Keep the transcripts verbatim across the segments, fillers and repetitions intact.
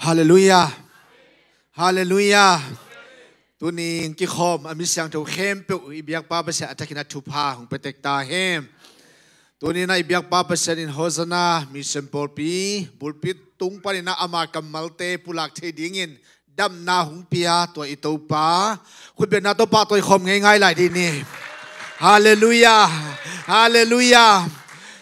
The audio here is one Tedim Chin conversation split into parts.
Halleluiah. Halleluiah. Tuni in kikhawm a mi siangtho khempeuh i biakpa Pasian a thakin a thupha hong pia tek ta hen. Tuni in a i biakpa Pasian in Hosanna Mission Pawlpi pulpit tung panin a ama kammalte pulak thei dingin damna hong pia tua i Topa, khutbetna Topa tawi khawm ngeingai lai dih ni. Halleluiah. Halleluiah.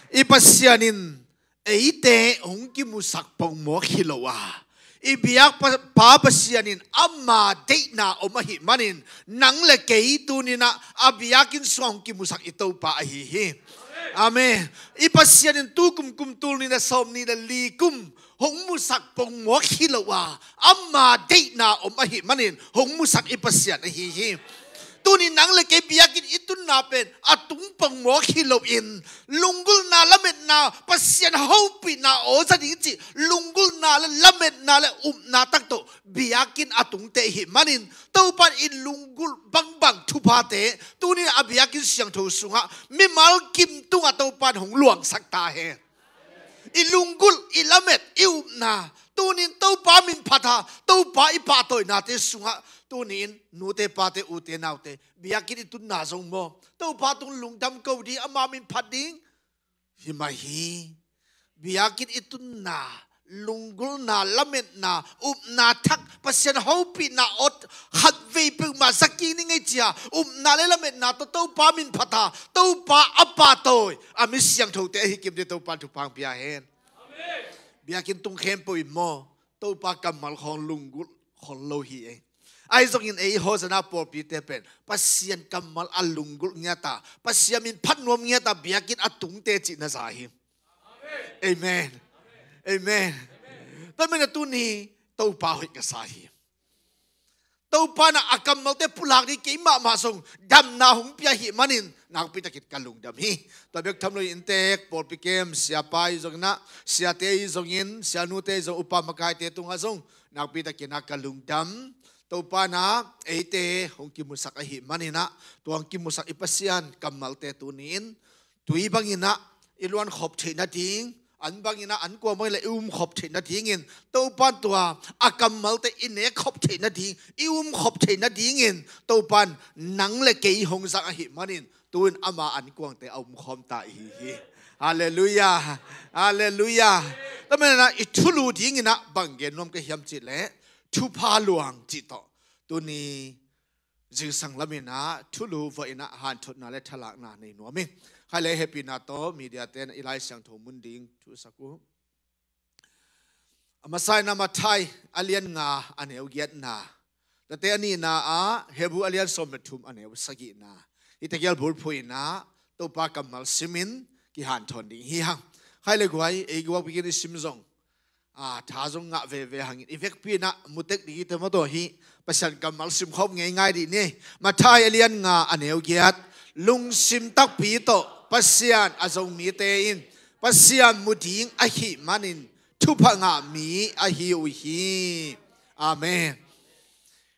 I Pasian in eite hong kimusak pongmawk hi lo a, i biakpa Pasian in ama deihna om ahih manin, nang le kei tuni in a biakinn sungah hong kimusak i Topa ahi hi. Amen. I Pasian in tu kum, kum tul nih le sawmnih le li kum hong musak pongmawk hi lo a, ama deihna om ahih manin hong musak i Pasian ahi hi. Tuni nang le kei biakinn i tunna pen a tung pongmawk hi loin, lunggulhna, lametna, Pasian hopihna aw za ding cih lunggulhna le lametna le upna tak tawh biakinn a tungte ihih manin, Topa in i lunggulh bangbang thuphate tuni a biakinn siangtho sungah mimal kim tungah Topa in hong luangsak ta hen. I lunggulh, i lamet, i upna, tuni in Topa min phat a, Topa i pahtawinate sungah tuni in nute pate, ute naute, biakinn i tunna zong maw, Topa tung lungdam ko ding, ama min phat ding hi mah hi. Biakinn i tunna, lunggulhna, lametna, upna thak, Pasian hopihna aw khatvei peuhmah za kik ni ngei ci a, upna le lametna tawh Topa min phat a, Topa a pahtawi a mi siangthote ahi kim ding Topa in thupha hong pia hen. Biakinn tung khempeuh in maw, Topa kammal khawng lunggulh khol lo hi ei. Ahi zongin ei Hosanna pawlpite pen Pasian kammal a lunggulh ngiat a, Pasian min phat nuam ngiat a biakinn a tungte cihna za hi. Amen. Amen. Tua manin a tuni Topa hoih ka sa hi. Topa in a kammalte pulak ding keimah mah zong damna hong pia ahih manin nakpi takin ka lungdam hi. Tua bek tham lo in inntek pawlpi kem siapa i zongin a, siate i zongin, sianute i zong, upa makaite tungah zong nakpi takin a ka lungdam. Topa in a eite hong kimusak ahih manin a, tua hong kimusak i Pasian kammalte tuni in tui bangin a i luan khop theih nading, an bangin a, an kuang bangin a i um khop theih nadingin, Topa in tua a kammalte i nek khop theih nading, i um khop theih nadingin Topa in nang le kei hong zang ahih manin, tu-in ama an kuangte a um khawm ta ihi hi. Halleluiah. Halleluiah. Tua manin a i thulu dingin a bang gen nuam ka hiam cih leh, thupha luang cih tawh tuni zingsang lamin a thulu vawh in a hanthotna le thalakna nei nuam ing. Khai le hehpihna tawh mediate in a i Lai Siangtho mun ding thu sak uh. A masa in a Matthai a lian nga a neu giatna, tate a nihna ah Hebru a lian sawm le thum a neu sagihna, hih tegel bulphuh in a Topa kammal simin kihanthawn ding hi hang. Khai le guai, ei guak bikin i sim zong a, tha zong ngah veve hangin i vekpi in a mutek ding hi te maw. Tua hih Pasian kammal simkhawm ngeingai dih ni. Matthai a lian nga a neu giat. Lungsim takpi tawh Pasian a zo mite in Pasian mu ding ahih manin thupha ngah mi ahi uh hi. Amen.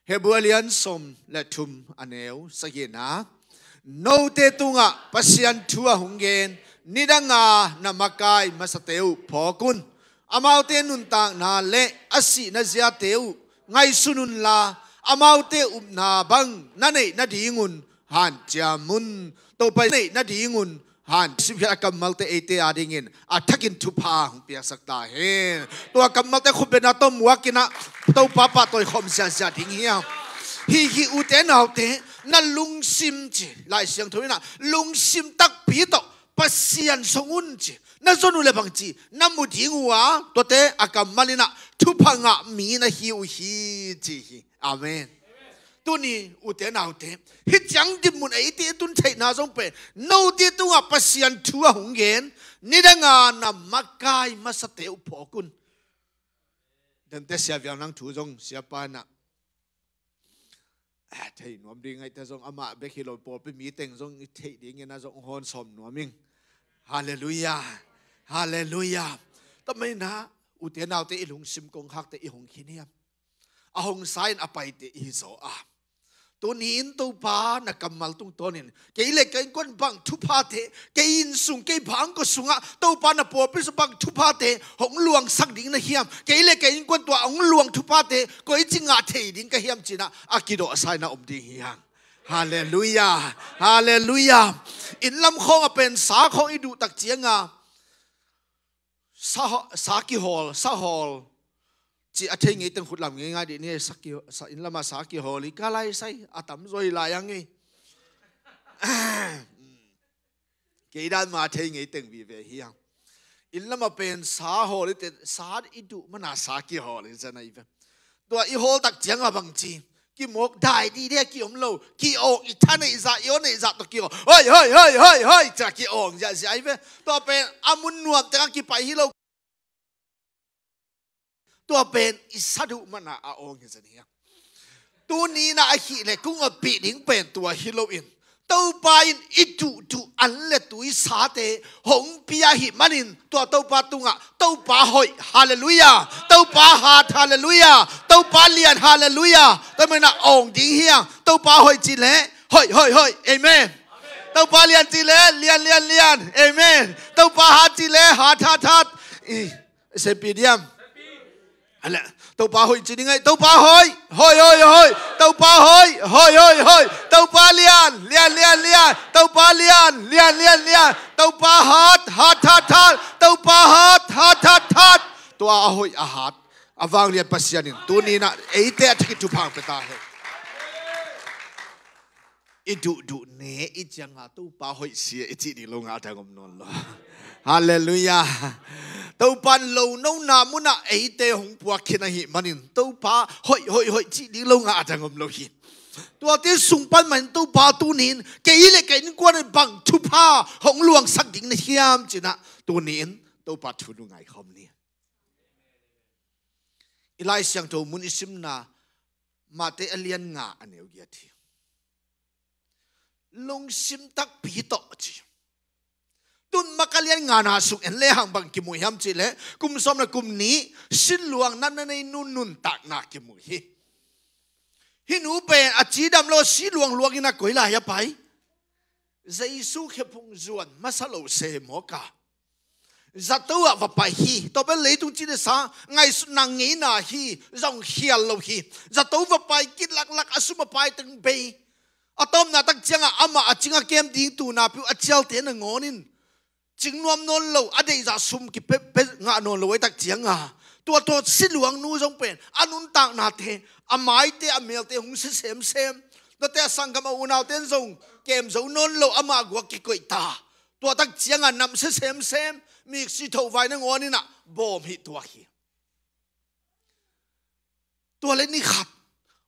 Hebru a lian sawm le thum a neu sagihna, note tungah Pasian thu a hong gen, nidanga na makai masate uh phawk un. Amaute nuntakna le a sihna ziate uh ngaihsun unla, amaute upna bang na neih nadingun hanciam un. Topa neih nadingun han simkhiat a kammalte eite adingin a thakin thupha hong piaksak ta hen. Tua kammalte khutbetna tawh muak in a Topa pahtawi khawm ziazia ding hi hang. Hih hih ute naute, na lungsim ci, Lai Siangtho in a lungsim takpi tawh Pasian zong un ci, na zon uh le bang ci, na mu ding uh a, tuate a kammal in a thupha ngah mi na hi uh hi ci hi. Amen. Tuni ute naute, hih ciang dinmun eite i tun theihna zong pen, note tungah Pasian thu a hong gen, nidanga na makai masate uh phawk un. Dante sia vial nang thu zong siapa in a, eh, thei nuam ding ngaihte zong amah bek hi lo, pawlpi mi teng zong i theih dingin a zong hong hawn sawm nuam ing. Halleluiah. Halleluiah. Tua manin a ute naute i lungsim kongkhakte i hong khin hiam? A hong sa in a paite i hi zaw a. Tuni-in Topa na kammal tungtawnin kei le ka innkuan bang thuphate, kei inn sung, kei bangkua sungah Topa na pawlpi sung bang thuphate hong luangsak ding na hiam? Kei le ka innkuan tua hong luang thuphate koici ngah thei ding ka hiam cinah a kidawhsa inah om ding hi hang. Halleluiah. Halleluiah. Inn lam khawng a pen sa khawng i duh tak cianga sa, sa kihawl, sa hawl ci a thei ngei teng khut lam ngei ngai dih ni. Sa ki, sa, inn lamah sa kihawl i ka lai sai a tam zaw hi lai ang ei. Kei dan ma thei ngei teng vive hi ang. Inn lamah pen sa hawl i te, sa i duh mana sa kihawl i zan a i ve. Tua i hawl tak cianga bang ci, kimawk dai dih dih a ki-om lo, ki-awng i tha neih zah, i aw neih zah tawh ki-awng. Hoi, hoi, hoi, hoi, hoi, cia ki-awng ziahziah i ve. Tua pen a mun nuam tengah kipai hi lo. Tua pen i sa duh mana a awng hi zan hi ang. Tuni inah ahih leh kung a pih ding pen tua hi loin, Topa in i duhduh an le tui sate hong pia ahih manin tua Topa tungah Topa hoih. Halleluiah. Topa hat. Halleluiah. Topa lian. Halleluiah. Tua mana awng ding hi ang. Topa hoih ci leh hoih, hoih, hoih. Amen. Topa lian ci leh lian, lian, lian. Amen. Topa hat ci leh hat, hat, hat. I, sepi diam. Topa hoih ci ding ai. Topa hoih. Hoih, hoih, hoih. Topa hoih. Hoih, hoih, hoih. Topa lian. Lian, lian, lian. Topa lian. Lian, lian, lian. Topa hat. Hat, hat, hat. Topa hat. Hat, hat, hat. Tua a hoih a hat a vanglian Pasian in tuni inah eite a thak i thupha pia ta hen. I duhduh ne i cianga Topa hoih sia i cih ding lo ngah a dang om nawn lo. Halleluiah. Topa in lo nona munah eite hong puak khin ahih manin Topa hoih, hoih, hoih cih ding lo ngah a dang om lo hi. Tuate sung pan manin Topa tuni-in kei le ka innkuan in bang thupha hong luangsak ding na hiam cinah tuni-in Topa thu nungah i khawm ni. I Lai Siangtho mun i simna Mate a lian nga a neu giat hi. Lungsim takpi tawh a ci. Tun Mark a lian ngana sung en lehang bang kimu hiam cih leh kum sawm le kum nih siluang natna nei nu nuntakna kimu hi. Hih nu pen a cidam lo siluang luangin a koi lai a pai? Jesu khephung zuan masa lo se mawk a, zato ah va pai hi. Tua pen leitung cih le sa ngaihsutna ngeina hi, zong khial lo hi. Zato va pai kit laklak, a sum a pai teng bei. A tawpna tak ciangah amah a cing a kem ding tu napi uh a cialte nangawn in cing nuam nawn lo, a deihzah sum kipepet ngah nawn lo a i tak cianga tua tawh siluang nu zong pen a nuntaknate, a maite, a melte hong sia semsem. Tuate a sanggam a unaute in zong kem zo nawn lo, amah guak kikoih ta. Tua tak cianga namsia semsem, miksi thoh vai nangawn inah bawm hi tuak hi. Tua le ni khat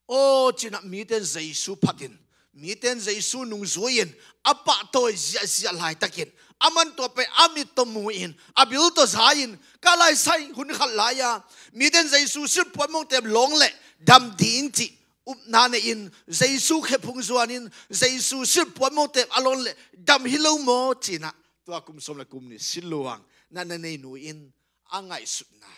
aw cinah mite in Jesu phatin, mite in Jesu nungzui-in a pahtawi ziahziah laitakin aman tua pen a mit tawh mu-in a bil tawh za-in ka lai sai hun khat lai-a mite in Jesu silh puanmawngte lawng leh dam ding cih upna nei-in Jesu khephung zuanin Jesu silh puanmawngte a lawn leh dam hi lo maw cinah tua kum sawm le kum nih siluang natna nei nu in a ngaihsutna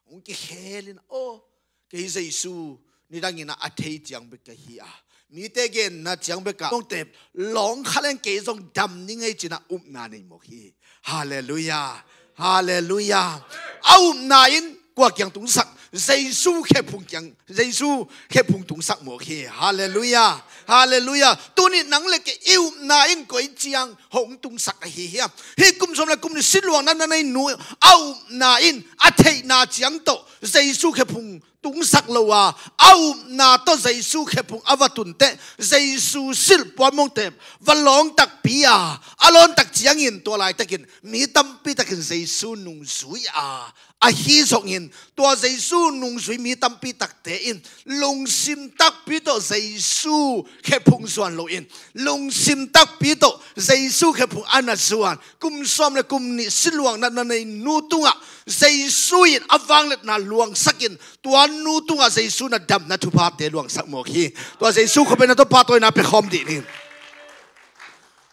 hong kikhelin, aw, kei Jesu nidangin a thei ciang bek ka hi a, mite genna ciang bek a mawngte lawng kha leng kei zong dam ni ngei cinah upna nei mawk hi. Halleluiah. Halleluiah. A upna in kua kiang tungsak? Jesu khephung kiang, Jesu khephung tungsak mawk hi. Halleluiah. Halleluiah. Tuni nang le kei i upna in koi ciang hong tungsak ahi hiam? Hih kum sawm le kum nih siluang natna nei nu a upna in a theihna ciang tawh Jesu khephung tungsak lo a, a upna tawh Jesu khephung a va tun teh Jesu silh puanmawngte va lawng takpi a, a lawn tak ciangin tua laitakin mi tampi takin Jesu nungzui a, ahi zongin tua Jesu nungzui mi tampi takte in lungsim takpi tawh Jesu khephung zuan loin lungsim takpi tawh Jesu khephung a na zuan kum sawm le kum nih siluang natna nei nu tungah Jesu in a vangliatna luangsakin tua nu tungah Jesu na damna thuphate luangsak mawk hi. Tua Jesu khuapi na tawh pahtawina pia khawm dih ni.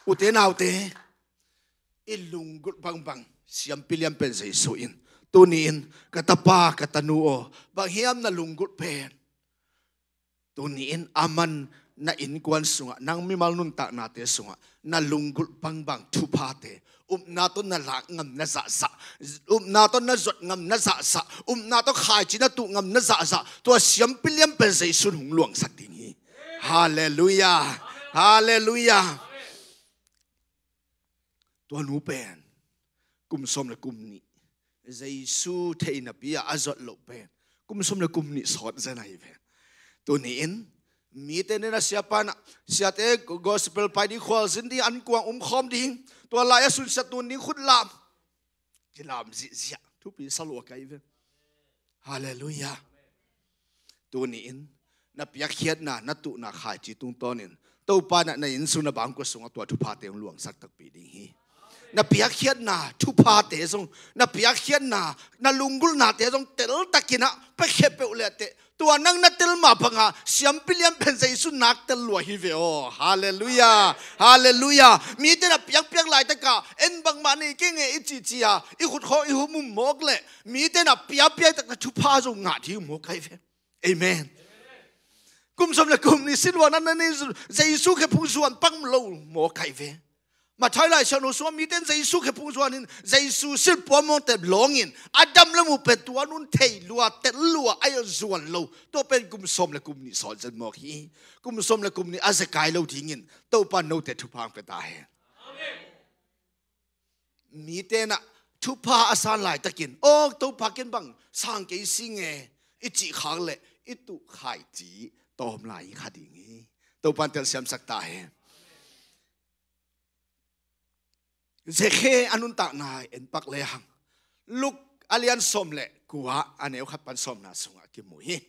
Ute naute, i lunggulh bangbang siampi lian pen Jesu in tuni-in ka tapa ka tanu aw, bang hiam na lunggulh pen? Tuni-in aman na innkuan sungah, nang mimal nuntaknate sungah na lunggulh bangbang thuphate, upna tawh na lak ngam na zahzah, upna tawh na zuat ngam na zahzah, upna tawh khaici na tuh ngam na zahzah, tua siampi lianpen Jesu in hong luangsak ding hi. Halleluiah. Halleluiah. Tua nu pen kum sawm le kum nih Jesu theihnapi-a a zuat loh pen kum sawm le kum nih sawt zen ahi ve. Tuni-in mite nih na siapa na, siate gospel pai ding, khualzin ding, ankuang umkhawm ding, tua lai-ah sunsiat tun ding khut lam, kilam zihziah, thupi sa lua ka hi ve. Halleluiah. Tuni-in na piakkhiatna, na tuhna khaici tungtawnin Topa na, na inn sung, na bangkua sungah tua thuphate hong luangsak takpi ding hi. Na piakkhiatna thuphate zong, na piakkhiatna, na lunggulhnate zong teltakin ah pia khempeuh le teh, tua nang na tel mah banga siampi lianpen Jesu nak tel lua hi ve aw. Halleluiah. Halleluiah. Mite na piakpiak laitaka en bangmah nei kei nge i cihcia i khut khawng i hum um mawk leh, mite na piakpiak takna thupha zong ngah ding uh mawk ahi ve. Amen. Kum sawm le kum nih si luang na nei, Jesu khephung zuan pang lo mawk ahi ve. Matthai Lai Siangtho sungah mite in Jesu khephung zuanin Jesu silh puamawngte lawngin a dam le muh pen tua nu in thei lua, tel lua, a zuan lo. Tua pen kum sawm le kum nih sawt zen mawk hi. Kum sawm le kum nih a zekai lo dingin Topa in note thupha hong pia ta hen. Mite in ah thupha a san laitakin, aw Topa, ken bang sang kei si nge, i cih khak leh i tuh khaici tawm lai hi kha ding hi. Topa in telsiamsak ta hen. Zekhe a nuntakna en pak lehang, Luke a lian sawm le kua, a neu khat pan sawmna sungah kimu hi.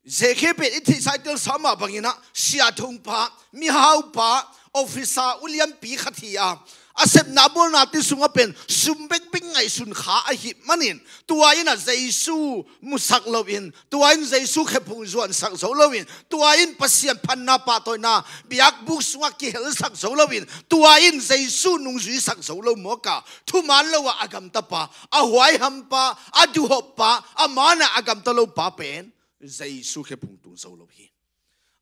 Zekhe pen i theihsa i telsa mah bangin ah siathongpa, mihaupa, officer ulianpi khat hi a, a sepna bawlnate sungah pen sum bekbek ngaihsun kha ahih manin, tua in ah Jesu musak loin, tua in Jesu khephung zuansak zo loin, tua in Pasian phatna pahtawina biakbuk sungah kihelsak zo loin, tua in Jesu nungzuisak zo lo mawk a, thuman lo ah a gamtapa, a huaihampa, a duhhoppa, a man ah a gamta lopa pen Jesu khephung tung zo lo hi.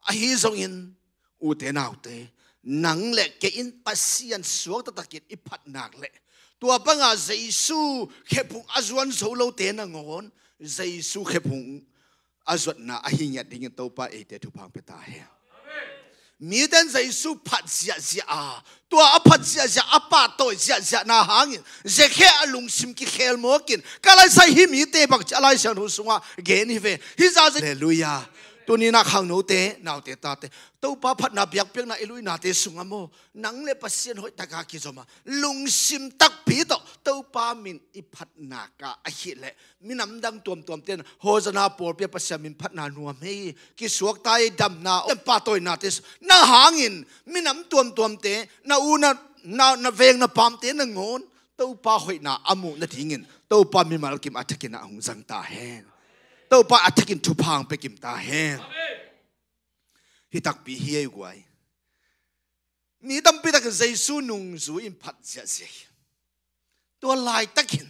Ahi zongin ute naute, nang le kei in Pasian suak taktakin i phat nak leh, tua banga Jesu khephung a zuan zo lote nangawn Jesu khephung a zuatna ahi ngiat dingin Topa eite thupha hong pia ta hen. Mite in Jesu phat ziahziah a, tua a phat ziahziah, a pahtawi ziahziahna hangin Zekhe a lungsim kikhel mawkin, ka laisai hi mite bang ci a Lai Siangtho sungah gen hi ve. Hih zah Ze-, Halleluiah. Tuni-in ah khangnote, naute tate, Topa phatna biakpiakna i luinate sungah maw, nang le Pasian hoihtaka kizom a, lungsim takpi tawh Topa min i phat nak a, ahih leh minam dang tuamtuamte in Hosanna pawlpi ah Pasian min phatna nuam hi, kisuakta hi, damna, pahtawinate nang hangin minam tuamtuamte, na u na, na, na veng na pamte nangawn Topa hoihna a muh nadingin Topa mimal kim a thakin ah hong zang ta hen. Topa a thakin thupha hong pia kim ta hen. Hih takpi hi ei guai. Mi tampi takin Jesu nungzui in phat ziahziah hi. Tua laitakin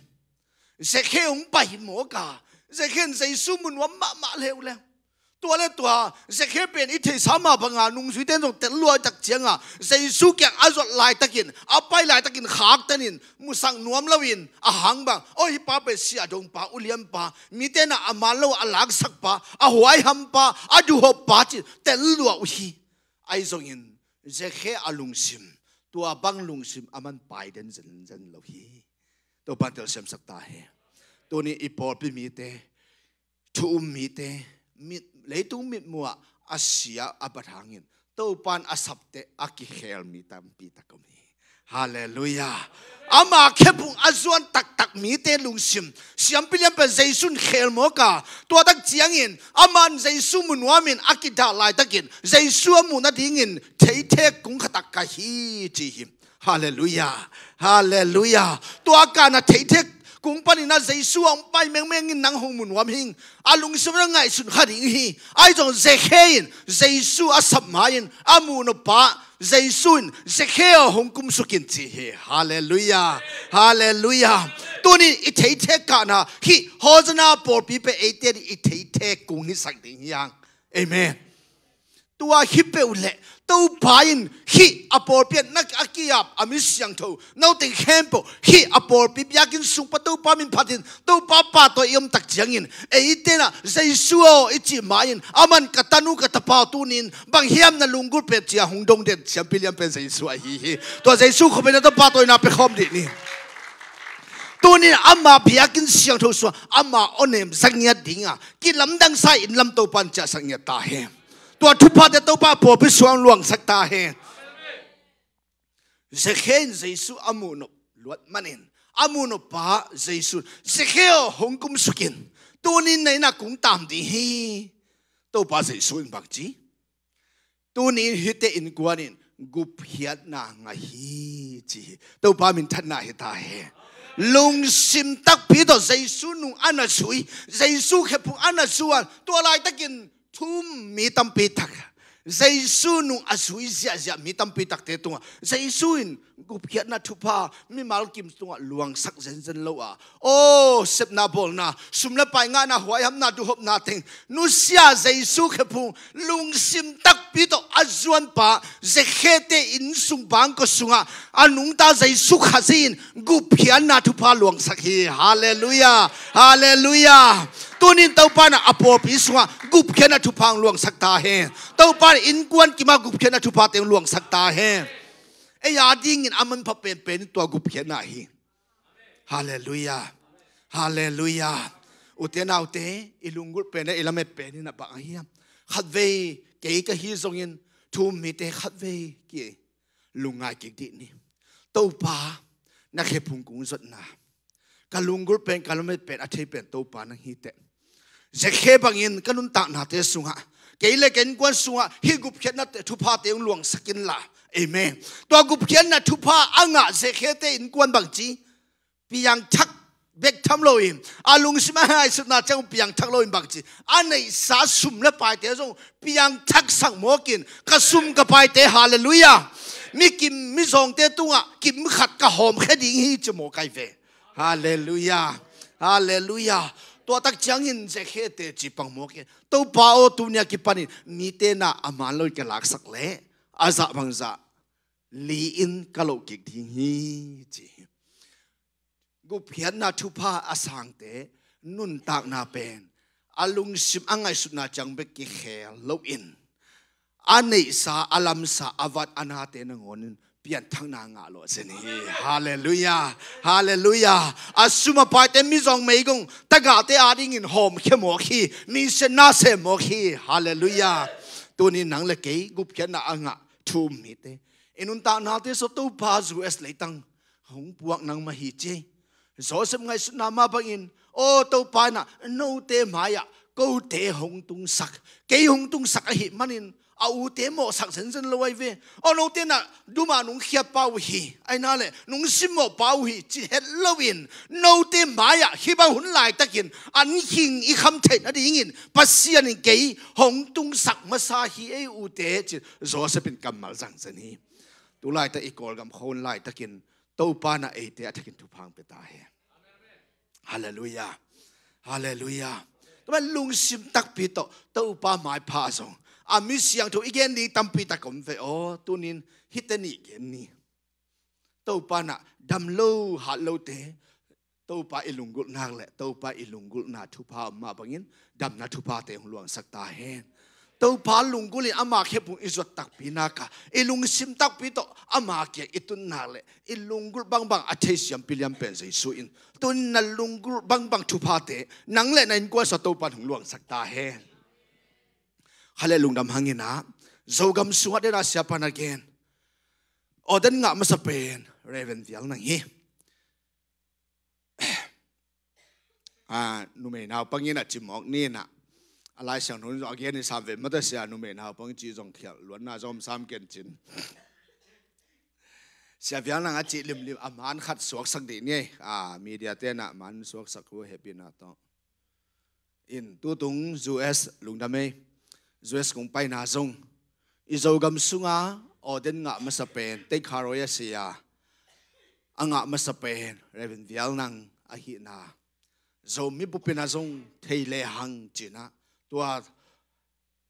Zekhe hong pai hi mawk a, Zekhe in Jesu mu nuam mahmah leuleu. Tua le tua Zekhe pen i theihsa mah banga nungzuite in zong tel lua tak cianga Jesu kiang a zuat laitakin, a pai laitakin khaktanin musak nuam loin, a hang bang, aw hih pa pen siahdongpa, ulianpa, mite in ah a man lo a laksakpa, a huaihampa, a duhhoppa ci tel lua uh hi. Ahi zongin Zekhe a lungsim, tua bang lungsim aman pai den zenzen lo hi. Topa in telsiamsak ta hen. Tuni i pawlpi mite, thu um mite, mit, leitung mitmuh ah a sia a bat hangin Topa in a sapte a kikhel mi tampi tak om hi. Halleluiah. Ama khephung a zuan taktak mite lungsim siampi lianpen Jesu in khel mawk a, tua tak ciangin aman Jesu mu nuamin a kidah laitakin Jesu a muh nadingin theithek kung khat ah ka hi ci hi. Halleluiah. Halleluiah. Tua kana theithek Kung panin ah Jesu a hong pai mengmeng in nang hong mu nuam hing. A lungsim na ngaihsun kha ding hi. Ahi zong Zakhe in Jesu a sap ma-in a muh nop pa, Jesu in Zakhe aw hong kumsuk in ci hi. Halleluiah. Halleluiah. Tunin i theithek kahna hih Hosanna pawlpi pen eite in i theithek kung hisak ding hi hang. Amen. Tua hi peuh leh Topa in hih a pawlpi ah na a ki-ap a mi siangtho, note khempeuh hih a pawlpi biakinn sung pan Topa min phatin Topa pahtawi i om tak ciangin eite in ah Jesu aw i cih ma-in aman ka tanu ka tapa aw tunin bang hiam na lunggulh pen ci-a hong dong den siampi lian pen Jesu ahi hi. Tua Jesu khawm in ah Topa pahtawina pia khawm dih ni. Tunin ama biakinn siangtho sungah ama awnem za ngiat ding a kilamdang sa inn lam Topa in ciahsak ngiat ta hen. Tua thuphate Topa pawlpi sungah luangsak ta hen. Zakhe in Jesu a muh nop luat manin a muh nop pa Jesu in Zakhe aw hong kumsuk in. Tunin na inn ah kung tam ding hi. Topa Jesu in bang ci? Tunin hihte innkuan in gupkhiatna ngah hi ci hi. Topa minthanna hi ta hen. Lungsim takpi tawh Jesu nung a na zui, Jesu khephung a na zuan, tua laitakin thu-um mi tampi tak, Jesu nung a zui ziahziah mi tampi takte tungah Jesu in gupkhiatna thupha mimal kim tungah luangsak zenzen lo a, aw sepna bawlna, sum le pai ngahna, huaihamna, duhhopna teng nusia Jesu khephung lungsim takpi tawh a zuanpa Zakhete inn sung bangkua sungah a nungta Jesu Khazih in gupkhiatna thupha luangsak hi. Halleluiah. Halleluiah. Tunin Topa in ah a pawlpi sungah gupkhiatna thupha hong luangsak ta hen. Topa in innkuan kimah gupkhiatna thuphate hong luangsak ta hen. Ei a dingin a manpha penpen in tua gupkhiatna hi. Halleluiah. Halleluiah. Ute naute, i lunggulh pen le i lamet pen in ah bang ahi hiam? Khatvei kei ka hi zongin thu-um mite khatvei ki lungngai kik dih ni. Topa, na khephung kung zuatna, ka lunggulh pen ka lamet pen a thei pen Topa nang hi teh. Zakhe bangin ka nuntaknate sungah, kei le ka innkuan sungah hih gupkhiatna thuphate hong luangsak inla. Amen. Tua gupkhiatna thupha a ngah Zakhete innkuan bang ci? Piangthak bek tham loin, a lungsim a ngaihsutna ciang piangthak loin bang ci? A neihsa sum le paite zong piangthaksak mawkin, ka sum ka paite, halleluiah, mi kim mi zawngte tungah kim khat ka hawmkhia ding hi ci mawk ai ve. Halleluiah. Halleluiah. Tua tak ciangin Zakhete ci pang mawkin, Topa aw, tuni a kipanin mite na a man loin ka laksak leh a zah bangzah li-in ka loh kik ding hi ci hi. Gupkhiatna thupha a sangte nuntakna pen a lungsim a ngaihsutna ciang bek kikhel loin, a neihsa, a lamsa, a vat, a nate nangawnin pianthakna ngah lawh zen hi. Halleluiah. Halleluiah. A sum a paite mizawng meigong tagahte adingin hawmkhia mawk hi. Mission na sem mawk hi. Halleluiah. Tuni nang le kei gupkhiatna a ngah thu-um mite, i nuntaknate sungah Topa U S leitang hong puak nangmah hi ci. Joseph ngaihsutna mah bangin, aw Topa in ah note mai-ah kote hong tungsak, kei hong tungsak ahih manin a ute mawhsak zenzen lo ai ve. Aw note in ah dum a nong khiatpa uh hi, ahi na leh nong simmawhpa uh hi ci het loin, note mai-ah hih bang hun laitakin an khing i kham theih nadingin Pasian in kei hong tungsak masa hi ei ute ci-in Joseph in kammal zang zen hi. Tu laitak i Kawlgam khua hun laitakin Topa in ah eite a thakin thupha hong pia ta hen. Halleluiah. Halleluiah. Tua manin lungsim takpi tawh Topa maipha zong a mi siangtho i gen ding tampi tak om ve aw. Tunin hihte nih gen ni. Topa in ah dam lo hat lote Topa i lunggulh nak leh Topa i lunggulhna thupha om mah bangin damna thuphate hong luangsak ta hen. Topa lunggulh in ama khephung i zuat takpi nak a, i lungsim takpi tawh ama kiang i tun nak leh i lunggulh bangbang a thei siampi lian pen Jesu in, tun na lunggulh bangbang thuphate nang le na innkuan sungah Topa in hong luangsak ta hen. Kha le lungdam hang in ah, Zogam sungah den a siapa na gen, ordain ngah masa pen Reverend Vial Nang hi. A, numei naupang in a cimawk ni in ah, a Lai Siangtho zong a gen hi sam ve mah ta sia, numei naupang cih zong khialh luatna zong om sam ken cin. Sia Vial Nang a cih limlim a man khat suaksak dih ni. A, media te na man suaksak uh hehpihna tawh. In tutung U S lungdam ei. U S kong paina zong i Zogam sunga ordain ngah masa pen, Teikharoi a sia a ngah masa pen Reverend Vial Nang ahihna Zomi bupina zong thei lehang cinah, tua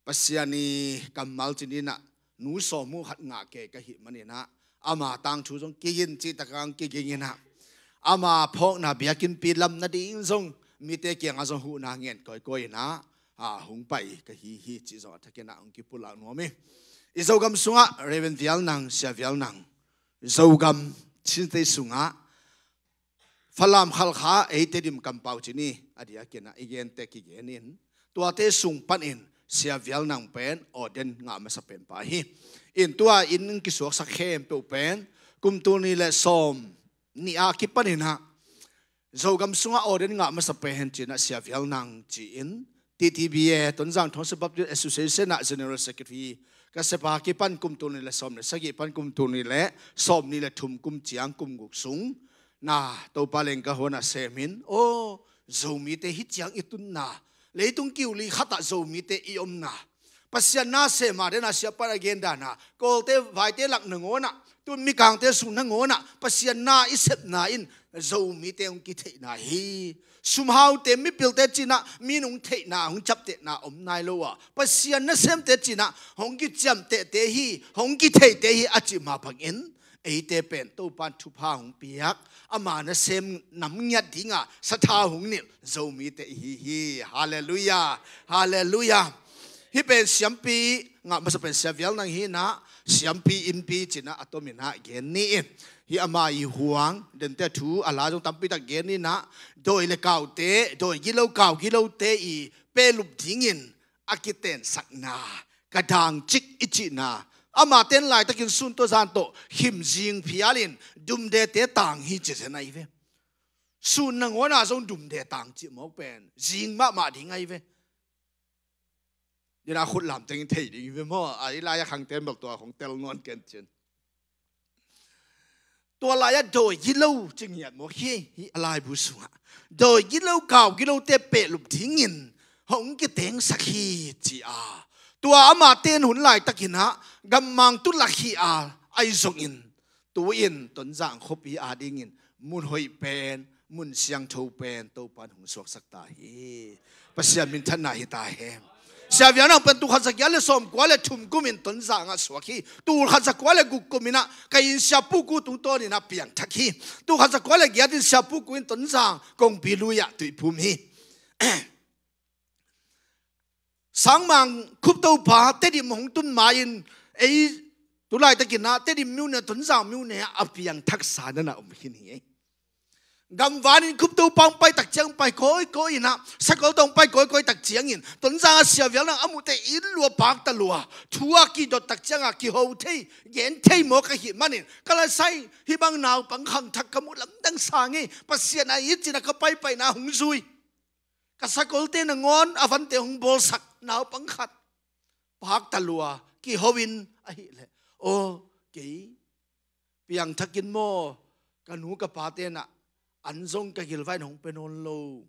Pasian i kammal cininah nu sawm uh khat ngah kei ka hih maninah, ama tangthu zong kigin cihtakah ang kiginginah, ama phawkna biakinnpi lam nading zong mite kiangah zong huhna ngen kawikawi inah, a, hong pai ka hi hi cih zong a thakinah hong kipulak nuam hi. I Zogam sungah Reverend Vial Nang, Sia Vial Nang, Zogam Chin State sungah Falam, Khalkha, ei Tedim kampau cini a diakinah i gente kigenin, tuate sung panin Sia Vial Nang pen ordain ngah masa pen pa hi. In tua in kisuaksak khempeuh pen kum tul nih le sawm nih a kipaninah Zogam sungah ordain ngah masa pen cinah Sia Vial Nang ci-in T T B A, Tonzang Township Baptist Association ah General Secretary ka sepa kipan kum tul nih le sawm le sagih pan kum tul nih le sawm nih le thum kum ciang kum guk sung na Topa leng ka huan a semin, aw, Zomite hih ciang i tunna, leitung kiuli khatah Zomite i omna, Pasian na sema dena siapa a gendana, Kawlte vaite lak nangawnah, tun mikangte sung nangawnah Pasian na i sepna in Zomite hong kitheihna hi. Sumhaute mipilte cinah mi nung theihna hong ciaptehna om nai lo a, Pasian nasemte cinah hong kiciamtehte hi, hong kitheite hi a cih mah bangin eite pen Topan thupha hong piak, ama nasem nam ngiat dingah sathau hong nilh Zomite i hi hi. Halleluiah. Halleluiah. Hih pen siampi ngah masa pen Sia Vial Nang hinah, siampi innpi cinah a tominah gen ni in, hih ama i huang dente thu a la zong tampitak gen ninah, dawi le kaute, dawi gilo kau gilote i pehlup dingin a kitensakna, ka dang cik i cihna, amaten laitakin sun tawh zan tawh khim zing phialin dumdete tang hi ci zen ahi ve. Sun nangawnah zong dumde tang cih mawk pen zing mahmah ding ahi ve. Dina khut lam tengin thei ding hi ve maw? A i lai a khangten bel tua khong tel nuan ken cin. Tua lai-ah dawi gilo ci ngiat mawk hi, hih a laibu sungah. Dawi gilo kau gilote pehlup dingin hong kitengsak hi ci a. Tua amaten hun laitakinah gammang tulak hi a, ahi zongin tu-in Tonzang khuapi adingin mun hoih pen, mun siangtho pen Topan hong suaksak ta hi. Pasian minthanna hi ta hen. Sia Vial Nang pen tul khat za giat le sawm kua le thum kumin Tonzangah suak hi. Tul khat za kua le guk kuminah ka inn Sia Pu Ku tungtawninah piangthak hi. Tul khat za kua le giatin Sia Pu Ku in Tonzang kongpi lui-ah tuiphum hi. Sangmang Khuptopa Tedim hong tun ma-in ei tu laitakinah Tedim myone, Tonzang myone a piangthaksa nana om khin hi. Gamvanin Khuptopa hong paitak ciang pai kawikawi inah, sakol tawh hong pai kawikawi tak ciangin Tonzang a Sia Vial Nang a muhte in lua pakta lua, thu a kidot tak ciangah kiho thei, gen thei mawk ahih manin, ka lasai hih bang naupang khangthak ka muh lamdang sang hi, Pasian a it cinah ka paipaina hong zui. Ka sakolte nangawn a vante hong bawlsak naupang khat pakta lua kiho in ahileh, aw, kei piangthakin maw, ka nu ka pa tenah an zong ka gilvah in hong pia nawn lo.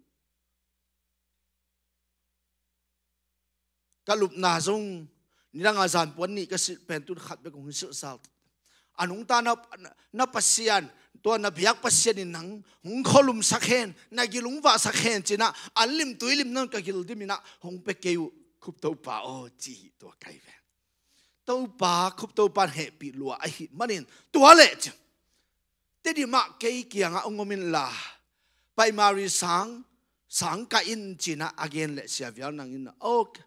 Ka lupna zong nidanga zanpuan nih ka silh pen tun khat bek hong silh sal. A nungta na, na Pasian, tua na biak Pasian in nang hong khualumsak hen, na gil hong vahsak hen cinah an lim tui lim nang ka gil diminah hong pia kei uh Khuptopa aw ci hi tua kai ve. Topa, Khuptopa in hehpih lua ahih manin tua leh ci. Tedim ah kei kiangah hong om inla, primary sang, sang kah in cinah a gen leh Sia Vial Nang in, ok,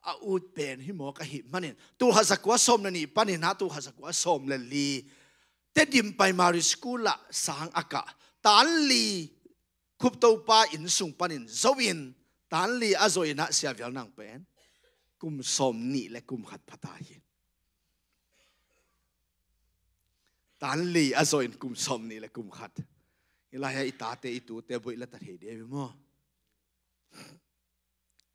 a ut pen hih mawk ahih manin tul khat za kua sawm le nih paninah tul khat za kua sawm le li Tedim Primary School ah sang a kah, tan li Khuptopa inn sung panin zo in, tan li a zo inah Sia Vial Nang pen kum sawm nih le kum khat pha ta hi. Tan li a zo in kum sawm nih le kum khat. Hih lai-ah i tate i tute boih la ta thei dih maw?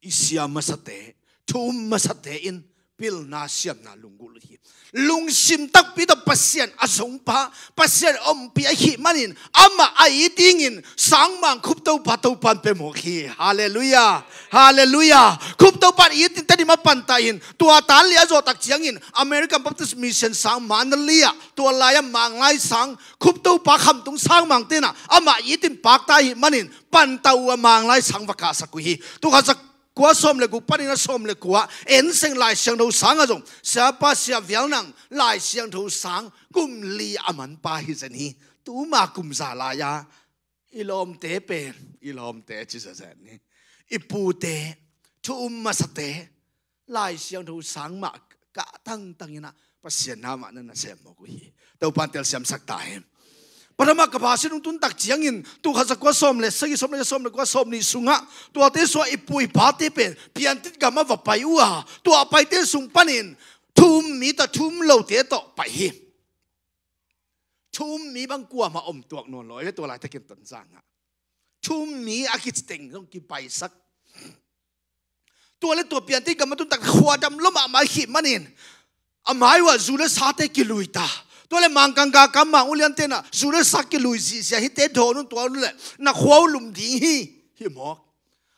I sia masate, thu um masate in pilna siamna lunggulh hi. Lungsim takpi tawh Pasian a zongpa, Pasian ompih ahih manin amah a it dingin sangmang khuptopa Topan pia mawk hi. Halleluiah. Halleluiah. Khuptopa in it in Tedim a pantah in tua tan li a zawh tak ciangin American Baptist Mission sang Mandalay ah, tua lai-ah Manglai sang khuptopa khamtung sangmang tenah amah it in pakta ahih manin pantah uh a Manglai sang va kahsak uh hi. Tul khat za kua sawm le guk panin a sawm le kua en seng Lai Siangtho sang ah zong Siapa Sia Vial Nang Lai Siangtho sang kum li a manpa hi zen hi. Tuma kum za lai-a i lawmte pen, i lawmte ci zenzen hi. I pute, thu um masate, Lai Siangtho sang mah kah tangtang inah Pasian na mah na na sem mawk uh hi. Topan telsiamsak ta hen. Pathama Kapha Sin hong tun tak ciangin tul khat za kua sawm le sagih, sawm le, sawm le kua, sawm nih sungah tuate sungah i pu i pate pen piantit gam a va pai uh a, tua a paite sung panin thu um mi tawh thu um lote tawh pai hi. Thu um mi bang kuamah om tuak nawn lo hi ve tua laitakin Tonzang ah. Thu um mi a kici teng zong kipaisak. Tua le tua piantit gam a tun tak khuadam lua mahmah ahih manin a mai uh ah zu le sate kilui ta. Tua le Mangkang galkap, Mang Ulian tenah zu le sa kilui zihziah hite dawn un, tua un le na khua uh lum ding hi, hi mawk.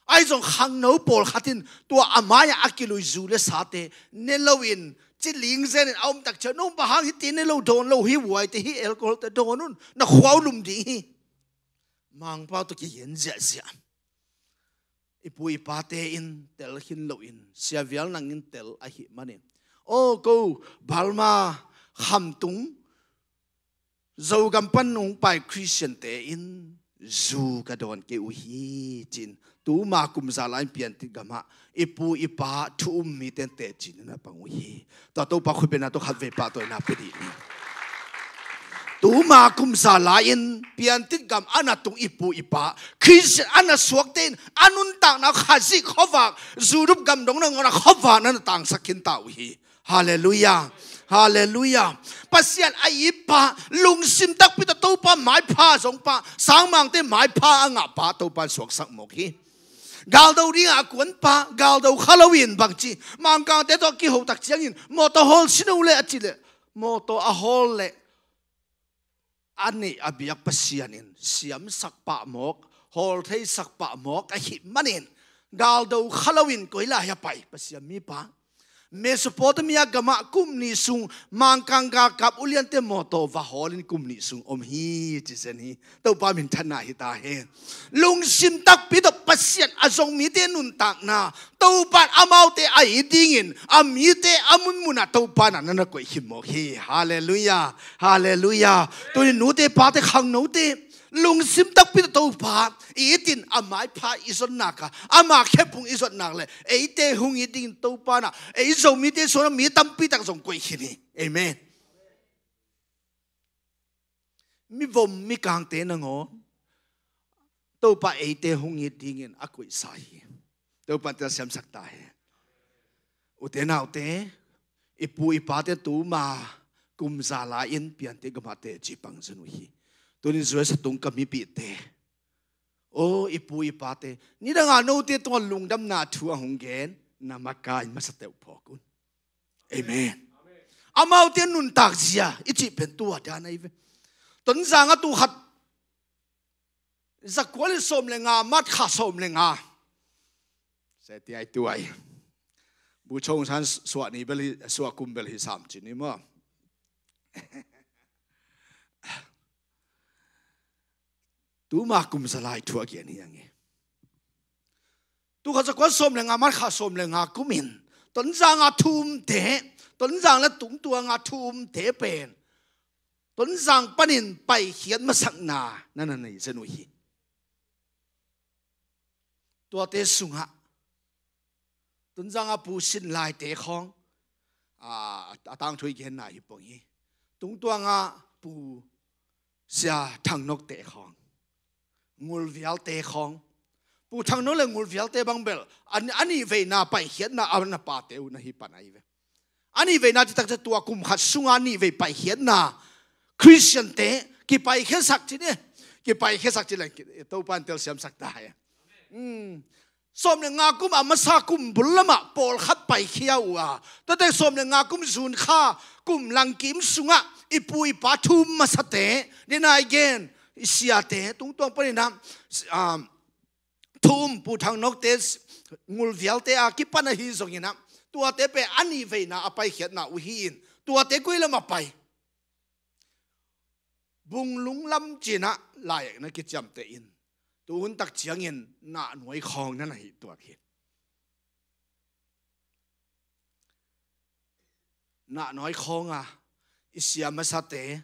Ahi zong khangno pawlkhat in tua a mai-ah a kilui zu le sate ne loin ci ling zenin a om tak ciang, no bang hang hite ne lo, dawn lo hi, vuaite hi, alcohol te dawn un, na khua uh lum ding hi. Mangpau tawh kigen ziahziah. I pu i pate in tel khin loin Sia Vial Nang in tel ahih manin, aw ko Burma khamtung Zogam pan hong pai Khristiante in zu ka dawn kei uh hi, ci-in tuma kum za lai-in piantit gamah i pu i pa thu um mite in teci-in a na pang uh hi. Tua Topa khutbetna tawh khatvei pahtawi na pia dih ni. Tuma kum za lai-in piantit gam a na tung i pu i pa, Khristian a na suakte in a nuntakna Khazih khuavak, Europe gam dong nangawn a khuavak na na tangsak khin ta uh hi. Halleluiah. Halleluiah. Pasian a itpa, lungsim takpi tawh Topa maipha zongpa, sangmangte maipha a ngahpa Topa in suaksak mawk hi. Galdo dingah a kuanpa, galdo kha loin bangci Mangkangte tawh kiho tak ciangin mawtaw hawl sin o leh a cih leh, mawtaw a hawl leh a neih a biak Pasian in siamsak pah mawk, hawl theisak pah mawk ahih manin galdo kha loin koi lai-ah pai Pasian mipa. Mesopotamia gamah kum nih sung Mangkang galkap uliante mawtaw va hawlin kum nih sung om hi, ci zen hi. Topa minthanna hi ta hen. Lungsim takpi tawh Pasian a zong mite nuntakna Topa in amaute a it dingin, a mite a munmunah Topa in a na na koih khin mawk hi. Halleluiah. Halleluiah. Tuni nute pate khangnote, lungsim takpi tawh Topa i it in a maipha i zon nak a, ama khephung i zon nak leh eite hong it dingin Topa in a ei Zomite sungah mi tampi tak zong koih khin hi. Amen. Mivom mikangte nangawn Topa eite hong it dingin a koihsa hi. Topa in telsiamsak ta hen. Ute naute, i pu i pate tuma kum za lai-in piantit gamah teci pang zen uh hi. Tuni U S a tung ka mipihte, aw i pu i pate, nidanga note tungah lungdamna thu a hong gen na makaih masa teuh phawk un. Amen. Amaute nuntak zia i cih pen tua dan ahi ve. Tonzang a tul khat za kua le sawm le nga, March kha sawm le nga. Seti ai tuai. Bu chong san suah ni bel hi, suah kum bel hi sam ci ni maw. Tuma kum za lai thu a gen hi ang e. Tul khat za kua sawm le nga, March kha sawm le nga kumin Tonzang a thu umte, Tonzang le tungtuang a thu umte pen Tonzang panin paikhiat masakna na na nei zen uh hi. Tuate sungah Tonzang a Pu Sin Lai te khawng, a, a tangthu i genna hi pong hi. Tungtuang a Pu Sia Thang Nok te khawng, Ngul Vial te khawng. Pu Thang Nok le Ngul Vial te bang bel a, a nih veina paikhiatna a na pate uh na hi pan ahi ve. A nih veina cih tak ciang tua kum khat sunga nih vei paikhiatna Khristiante kipaikhiatsak cih ni. Kipaikhiatsak cih leng Topa in telsiamsak ta hi. Hmm. Sawm le nga kum a masa kum bul lamah pawlkhat paikhia uh a, tuate sawm le nga kum June kha kum langkim sungah i pu i pa thu um masate, dena i gen i siate tungtuang paninah, um, thu um Pu Thang Nawkte, Ngul Vialte a kipan ahi zonginah, tuate pen a nih veina a paikhiatna uh hi-in, tuate koi lamah pai. Bunglung lam cinah lai na kiciamteh in, tu hun tak ciangin Nahnuai khawng na na hi tuak hi. Nahnuai khawng a i sia masate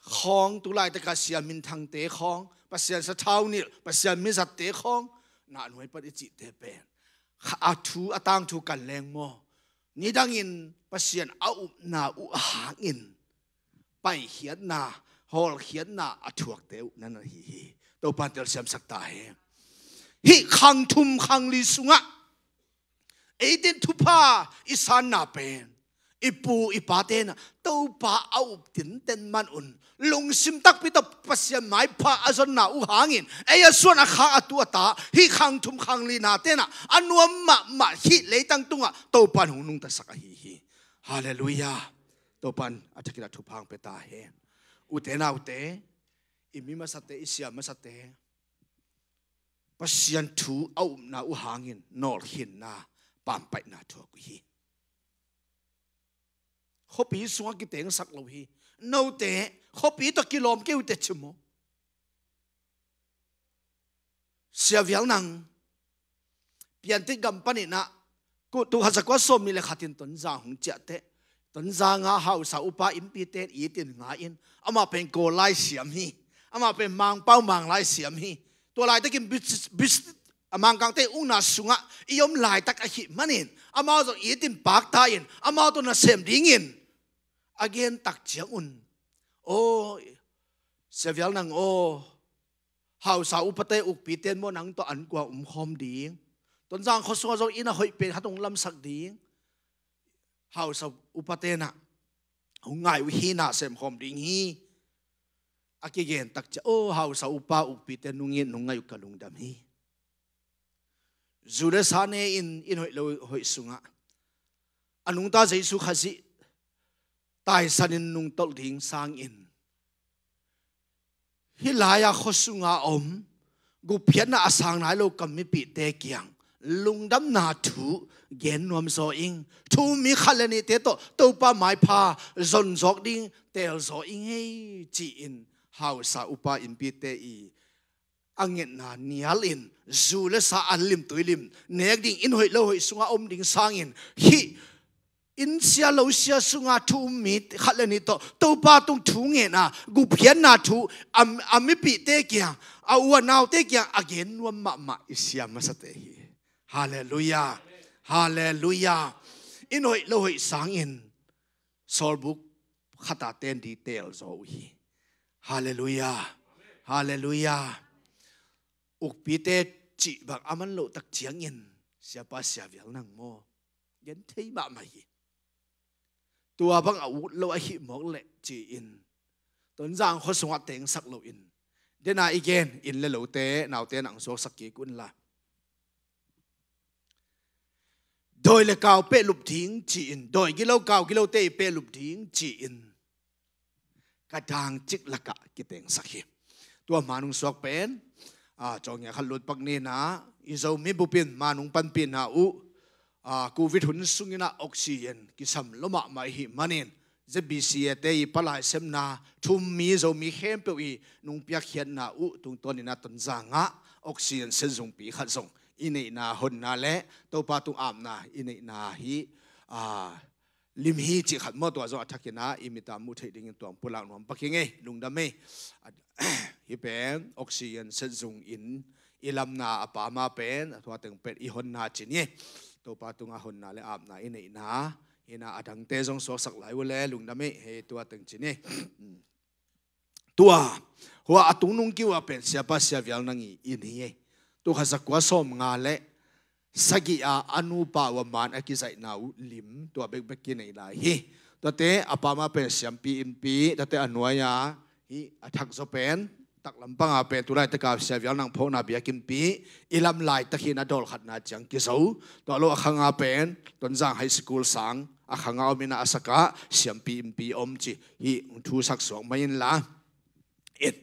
khawng, tu laitaka sia minthangte khawng, Pasian sathau nilh, Pasian mizatte khawng, Nahnuai pan i cihte pen kha a thu a tangthu kan leng maw? Nidangin Pasian a upna uh hangin paikhiatna, hawlkhiatna a thuakte uh na na hi hi. Topan telsiamsak ta hen. Hih khang thum khang li sungah eitin thupha i sanna pen i pu i pa tenah Topa a up tinten man un, lungsim takpi tawh Pasian maipha a zonna uh hangin ei a suan a khak a tu a ta hih khang thum khang li na tenah a nuam mahmah hih leitang tungah Topan hong nungtasak ahi hi. Halleluiah. Topan a thakin a thupha hong pia ta hen. Ute naute, i mi masate, i sia masate, Pasian thu a upna uh hangin nawlkhinna, pampaihna thuak uh hi. Khuapi sungah kitengsak lo hi. Note khuapi tawh kilawm kei uh teh ci maw? Sia Vial Nang, Piantit gam paninah, ku-, tul khat za kua sawm nih le khatin Tonzang hong ciah teh, Tonzang ah hausa upa innpite in itin nga in, amah pen Kawl lai siam hi, amah pen Mangpau Mang lai siam hi. Tua laitakin bis-, bis-, a Mangkangte ukna sungah i om laitak ahih manin, amau zong itin pakta in, amau tawh nasem dingin a gen tak ciangun, aw, Sia Vial Nang aw, hausa upate ukpite in maw nang tawh an kua umkhawm ding? Tonzang khua sungah zong inn a hoih pen khat hong lamsak ding. Hausa upa tenah hong ngai uh hi, na semkhawm ding hi. A kigen tak ciang, aw, hausa upa ukpite nungin nung ngai uh ka lungdam hi. Zu le sa ne-in inn hoih lo hoih sungah a nungta Jesu Khazih taisanin nungtolh ding sangin, hih lai-a khua sunga om gupkhiatna a sang nai lo ka mipihte kiang lungdamna thu gen nuam zaw ing. Thu um mi khat le nihte tawh Topa maipha zon zawk ding teel zaw ing ei, ci-in hausa upa innpite i a ngetna nial in, zu le sa an lim tui lim nek ding, inn hoih lo hoih sunga om ding sangin, hih inn sia lo sia sunga thu um mi khat le nih tawh Topa tung thu ngetna, gupkhiatna thu a, a mipihte kiang, a u a naute kiang a gen nuam mahmah i sia masate hi. Halleluiah. Halleluiah. Inn hoih lo hoih sangin sawlbuk khata ten ding teel zaw uh hi. Halleluiah. Halleluiah. Ukpite cih bang a man loh tak ciangin, siapa Sia Vial Nang maw, gen thei mahmah hi. Tua bang a ut lo ahih mawk leh ci-in Tonzang khua sungah tengsak loin, dena i gen inn le lote naute nang suaksak kik unla, dawi le kau pehlup ding ci-in, dawi gilo kau gilote i pehlup ding ci-in ka dangcik lakah kitengsak hi. Tua ma nung suak pen, a, cawngya khat lutpak nina, i Zomi bupin ma nung panpihna uh, a, Covid hun sunginah oxygen kisam lo mahmah ihih manin, Z B C A te i palai semna thu um mi Zomi khempeuh i nung piakkhiatna uh tungtawninah Tonzangah oxygen senzungpi khat zong i neihna honna le Topa tung apna i neihna hi, a, lim hi cih khat maw, tua zong a thakinah i mita muh theih dingin tuang pulak nuam pak hi ngei, lungdam ei. Hih pen oxygen senzung in i lamna a pama pen a tua teng pen i honna ci ni. Topa tungah honna le apna i neihna hi-in a, a dangte zong suaksak lai uh le lungdam ei, hei tua teng ci ni. Tua hua a tungnung kiu a pen siapa Sia Vial Nang i inn hi ei. Tul khat za kua sawm nga le sagih a a nupa uh a man a kizaihna uh lim tua bekbek kinei lai hi. Tuate a pama pen siampi innpi, tuate a nuai-a hih a thak zaw pen Taklam panga pen tu laitaka Sia Vial Nang phawkna biakinnpi i lam laitak hi in, a dawl khatna ciang kizo. Tua lo a khanga pen Tonzang High School sang a khanga om in, a saka siampi innpi om ci hi. Hong thusak suak mai inla, in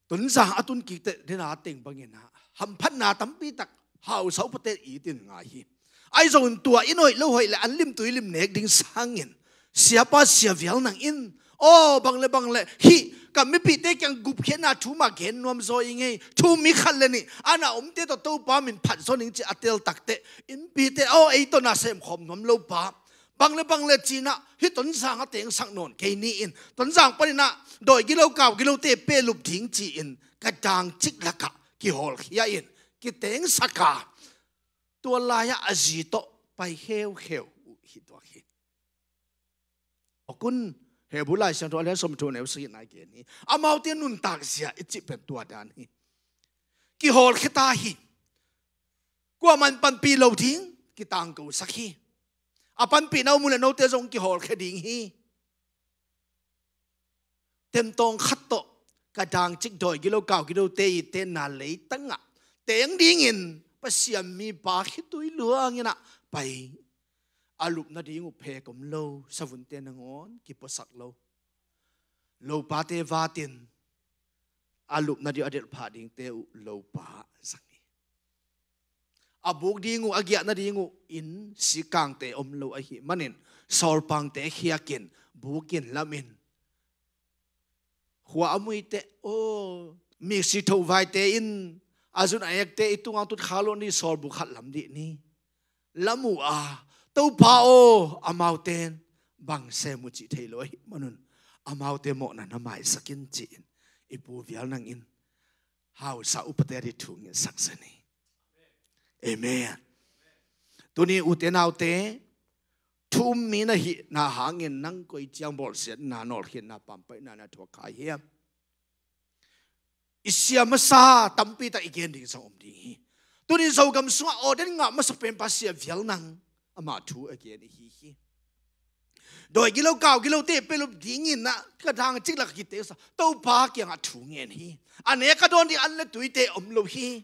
Tonzang a tun kik teh dena teng bangin ah hamphatna tampi tak hausa upate it in ngai hi. Ahi zongin tua in hoih lo hoih le an limtui lim nek ding sangin siapa Sia Vial Nang in, aw, bang le bang le hih ka mipihte kiang gupkhiatna thu mah gen nuam zaw ing ei. Thu-um mi khat le nih a na omte tawh Topa min phat zaw ning ci a tel takteh innpite, aw, ei tawh na semkhawm nuam lo pa, bang le bang le ci-in ah hih Tonzang ah tengsak nawn kei ni in, Tonzang panin ah dawi gilo kau gilote pehlup ding ci-in ka dangcik lakah kihawlkhia in kitengsak a, tua lai-ah a zi tawh pai kheukheu uh hi tuak hi. Awk un, Hebru Lai Siangtho a lian sawm thum neu sagihna gen hi. Amaute nuntak zia i cih pen tua dan hi. Kihawlkhia ta hi. Kuamah in panpih lo ding kitangkosak hi. A panpihna um uh leh note zong kihawlkhia ding hi. Temtawng khat tawh ka dangcik dawi gilo kau gilote i tenna leitangah teng dingin Pasian mipa khitui luangin ah pai. A lupna ding uh phek om lo, savunte nangawn kipuasak lo. Lopate vatin a lupna ding uh, a delhphah dingte uh lopa zang hi. A buk ding uh, a giahna ding uh inn sikkangte om lo ahih manin sawlpangte khiakin bukin lamin, khua a muite, aw, miksi thovaite in a zun a ekte i tungah tut kha lo ni, sawlbuk khat lam dih ni. Lam uh a, Topa aw, amaute in bang sem uh cih thei lo ahih manun amaute mawhna na maisak in ci-in i Pu Vial Nang in hausa upate a ding thu ngetsak zen hi. Amen. Tuni ute naute, thu-um mi na hihna hangin nang koi ciang bawlsiatna, nawlkhinna, pampaihna na thuak kha hiam? I sia masa tampi tak i gen ding zong om ding hi. Tuni Zogam sungah ordain ngah masa penpa Sia Vial Nang, amah thu a gen i hi hi. Dawi gilo kau gilote pehlup dingin ah ka dangcik lak kitengsak, Topa kiangah thu ngen hi. A nek a dawn ding an le tuite om lo hi.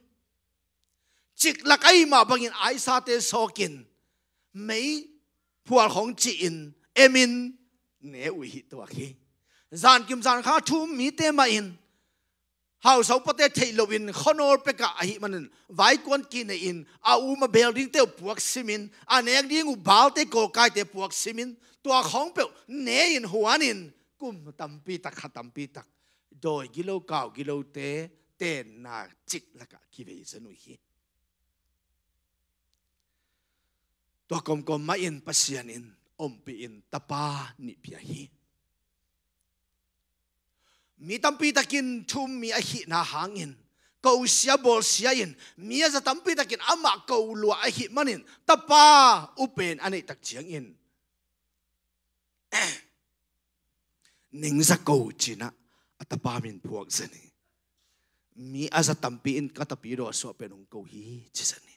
Ciklak ahih mah bangin aisate sawkin mei phual khawng ci-in emin ne uh hi tuak hi. Zankim zankhang thu-um mite mah in hausa upate theih loin khuanawl pekah ahih manin vaikuan kinei-in a um a beel dingte uh puak simin, a nek ding uh baalte kawkaite puak simin, tua khawng peuh ne-in huanin kum tampi tak, kha tampi tak dawi gilo kau gilote tenna cik lakah kivei zen uh hi. Tua kawmkawm mah in Pasian in ompih in tapa nih pia hi. Mi tampi takin thu-um mi a hihna hangin ko sia bawl sia in mi a za tampi takin amah ko lua ahih manin tapa upen a neih tak ciangin Ningza ko ci-in ah a tapa min phuak zen hi. Mi a za tampi in ka tapidaw a suah pen hong ko hi ci zen hi.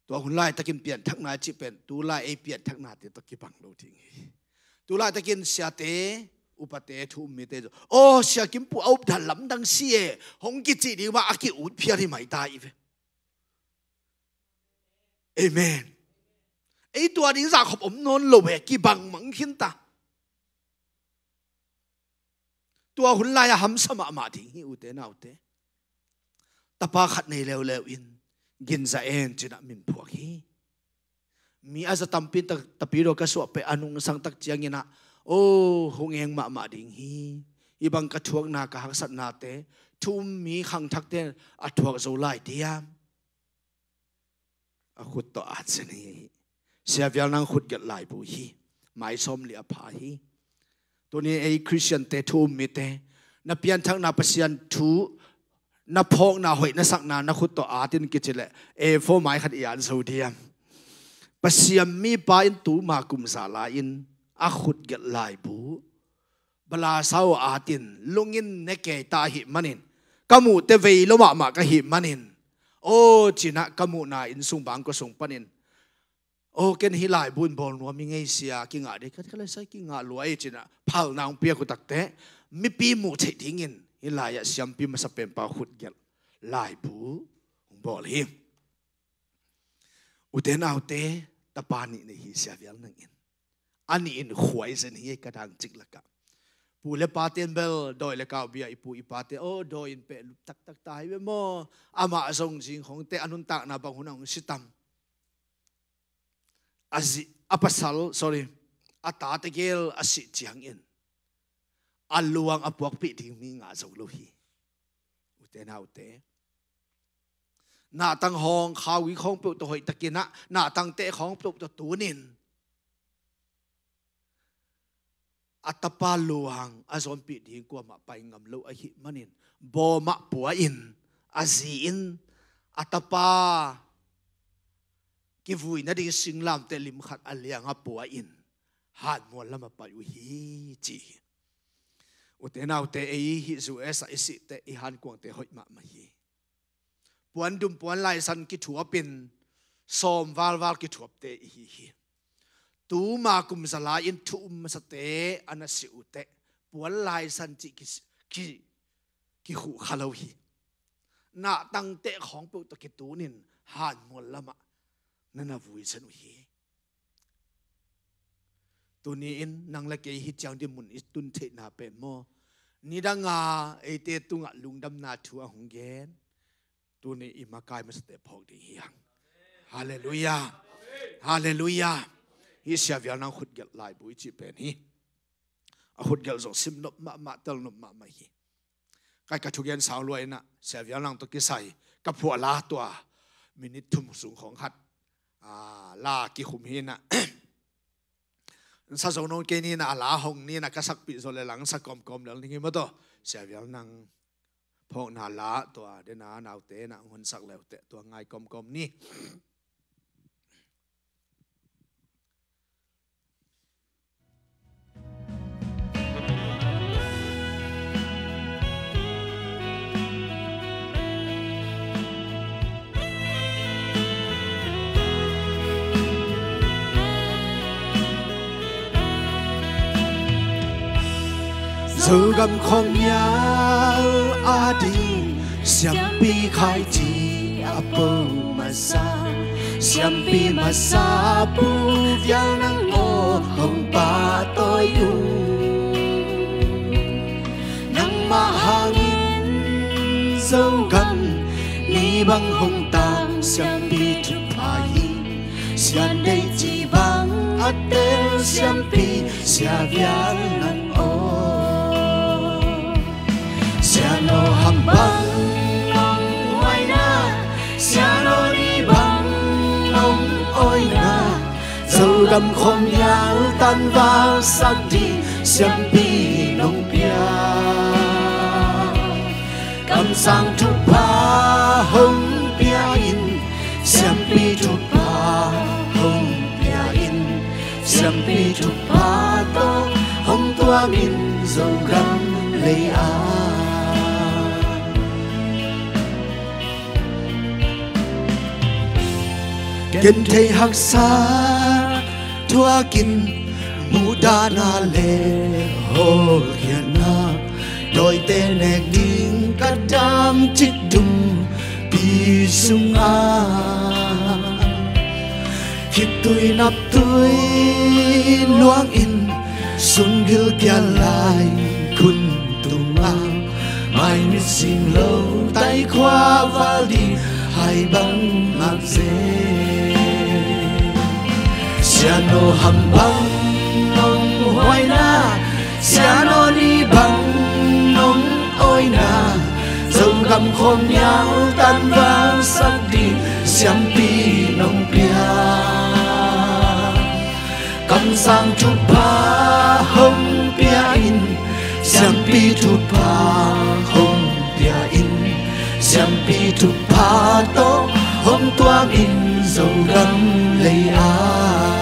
Tua hun laitakin pianthakna cih pen tulai ei pianthaknate tawh kibang lo ding hi. Tulaitakin siate, upate, thu-um mite, aw, Sia Kim Pu a updan lamdang si e, hong kicih ding mah a ki-ut phial hi mai ta hi ve. Amen. Ei tua ding zahkhop om nawn lo e, kibang mang khin ta. Tua hun lai-a hamsa mahmah ding hi, ute naute. Tapa khat nei leuleu in ginza en ci-in ah min phuak hi. Mi a za tampi in ta, tapidaw ka suah peuh a nungsang tak ciangin ah, aw, hong eng mahmah ding hi. Hih bang ka thuakna, ka haksatnate thu-um mi khangthakte a thuak zo lai diam? A khut tawh at zen hi. Sia Vial Nang khut gelh laibu hi. Mai sawmli a pha hi. Tuni ei Khristiante, thu-um mite, na pianthakna, Pasian thu na phawkna hoih na sakna na khut tawh at in kici leh A four mai khat i at zo diam? Pasian mipa in tuma kum za lai-in a khut gelh laibu bala sau at in lungin ne kei ta ahih manin, ka muhte vei lo mahmah ka hih manin, aw, ci-in ah ka muhna inn sung, bangkua sung panin, O, ken hih laibu in bawl nuam hi ngei sia, kingah ding, ka, ka lai sai kingah lua ei ci-in ah phalna hong piak uh takteh, mipi muh theih dingin hih lai-ah siampi masa penpa khutgelh laibu hong bawl hi. Ute naute, tapa nih nei hi, Sia Vial Nang in. A nih in khuaizen hi, ka dang cik lakah. Pu le pate in bel, dawi le kau bia i pu i pate, o, dawi in peh lup taktak ta hi ve maw. Amah zong zing khawngte a nuntakna bang hun a hong si tam. A zi, a pasal, sorry, a ta tegel a sih ciangin a luang a puakpih ding mi ngah zo lo hi. Ute naute, nahtang hawng, khau-i khawng peuh tawh hoihtakin ah, nahtang teh khawng peuh tawh tunin a tapa luang a zawnpih ding kuamah pai ngam lo ahih manin, bawm ah pua in, a zi in a tapa kivui nading singlamteh lim khat a liang ah pua in, hanmual lam ah pai uh hi, ci hi. Ute naute, ei hih U S ah i sih teh i hankuangte hoih mahmah hi. Puandum puanlaisan kithuapin, sawm valval kithuapte i hi hi. Tuma kum za lai-in thu um masate a na si uh teh, puanlaisan cih ki, ki, kikhuh kha lo hi. Nahtang teh khawng peuh tawh kitunin hanmual lam ah na na vuisan uh hi. Tuni-in nang le kei hih ciang dinmun i tun theihna pen maw, nidanga eite tungah lungdamna thu a hong gen, tuni i makai masate phawk ding hi hang. Halleluiah. Halleluiah. Hih Sia Vial Nang khutgelh laibu i cih pen hi. A khutgelh zong sim nop mahmah, tel nop mahmah hi. Kai ka thugen sau lua in ah, Sia Vial Nang tawh kisai ka phuah la tua minit thum sung khawng khat, a, la kikhum hi in ah. Sa zo nawn kei ni in ah, a la hong ni in ah, ka sakpih zawh le lang sa kawmkawm lel ning hi maw taw. Sia Vial Nang phawkna la tua den a naute in ah hong honsak le uh teh, tua ngai kawmkawm ni. Zogam khuamial ading siampi khaici a po masa, siampi masa Pu Vial Nang aw hong pahtawi uh. Nangmah hangin Zogam ni bang hong tang siampi thupha hi. Sian deih cih bang a tel siampi Sia Vial Nang aw. Sian aw ham bang nong huaina, sian aw ni bang nong awina, Zogam khuamial tangvalsak ding siampi nong pia. Kamsang thupha hong pia in, siampi thupha hong pia in, siampi thupha tawh hong tuam in Zogam lei ah. Gentheih haksa thuakin muhdahna le hawlkhiatna, dawite nek ding ka dam cik dum pi sungah, khitui naptui luangin sun gilkial lai khun tungah, maimit singlo taikhua val ding hai bang ngak zel. Sian aw ham bang nong huaina, sian aw ni bang nong awina, Zogam khuamial tangvalsak ding siampi nong pia. Kamsang thupha hong pia in, siampi thupha hong pia in, siampi thupha tawh hong tuam in Zogam lei ah.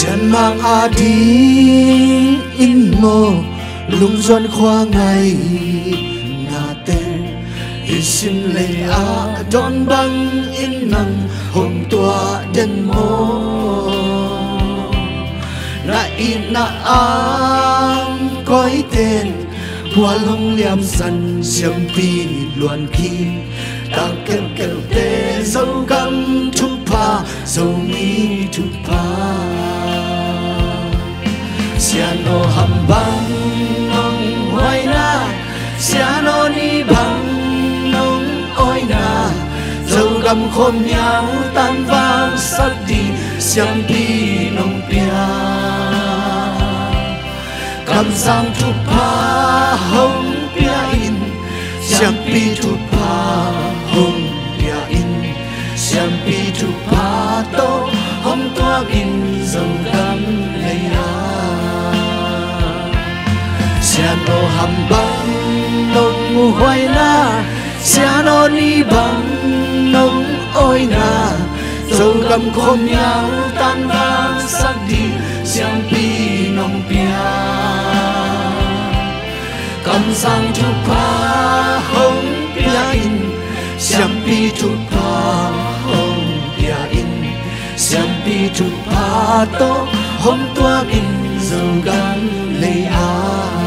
Sianmang adingin maw, lungzuan khua ngai nate, i sim lei ah dawn bangin nang hong tuah den maw? Na itna ang kawiten khual hong liamsan siampi luanki, tang kelkelte Zogam thupha, Zomi thupha. Siano Ham bang nong huaina, Siano Ni bang nong awina, Zogam khuamial tanvang sak ding siampi nong pia. Kamsang thupha hong pia in, siampi thupha hong pia in, siampi thupha tawh hong tuak in Zogam lei ah. Siano Ham bang nong huaina, Siano Ni bang nong awina, Zogam khuamial tanvang sak ding siampi nong pia. Kamsang thupha hong pia in, siampi thupha hong pia in, siampi thupha tawh hong tuak in Zogam lei ah.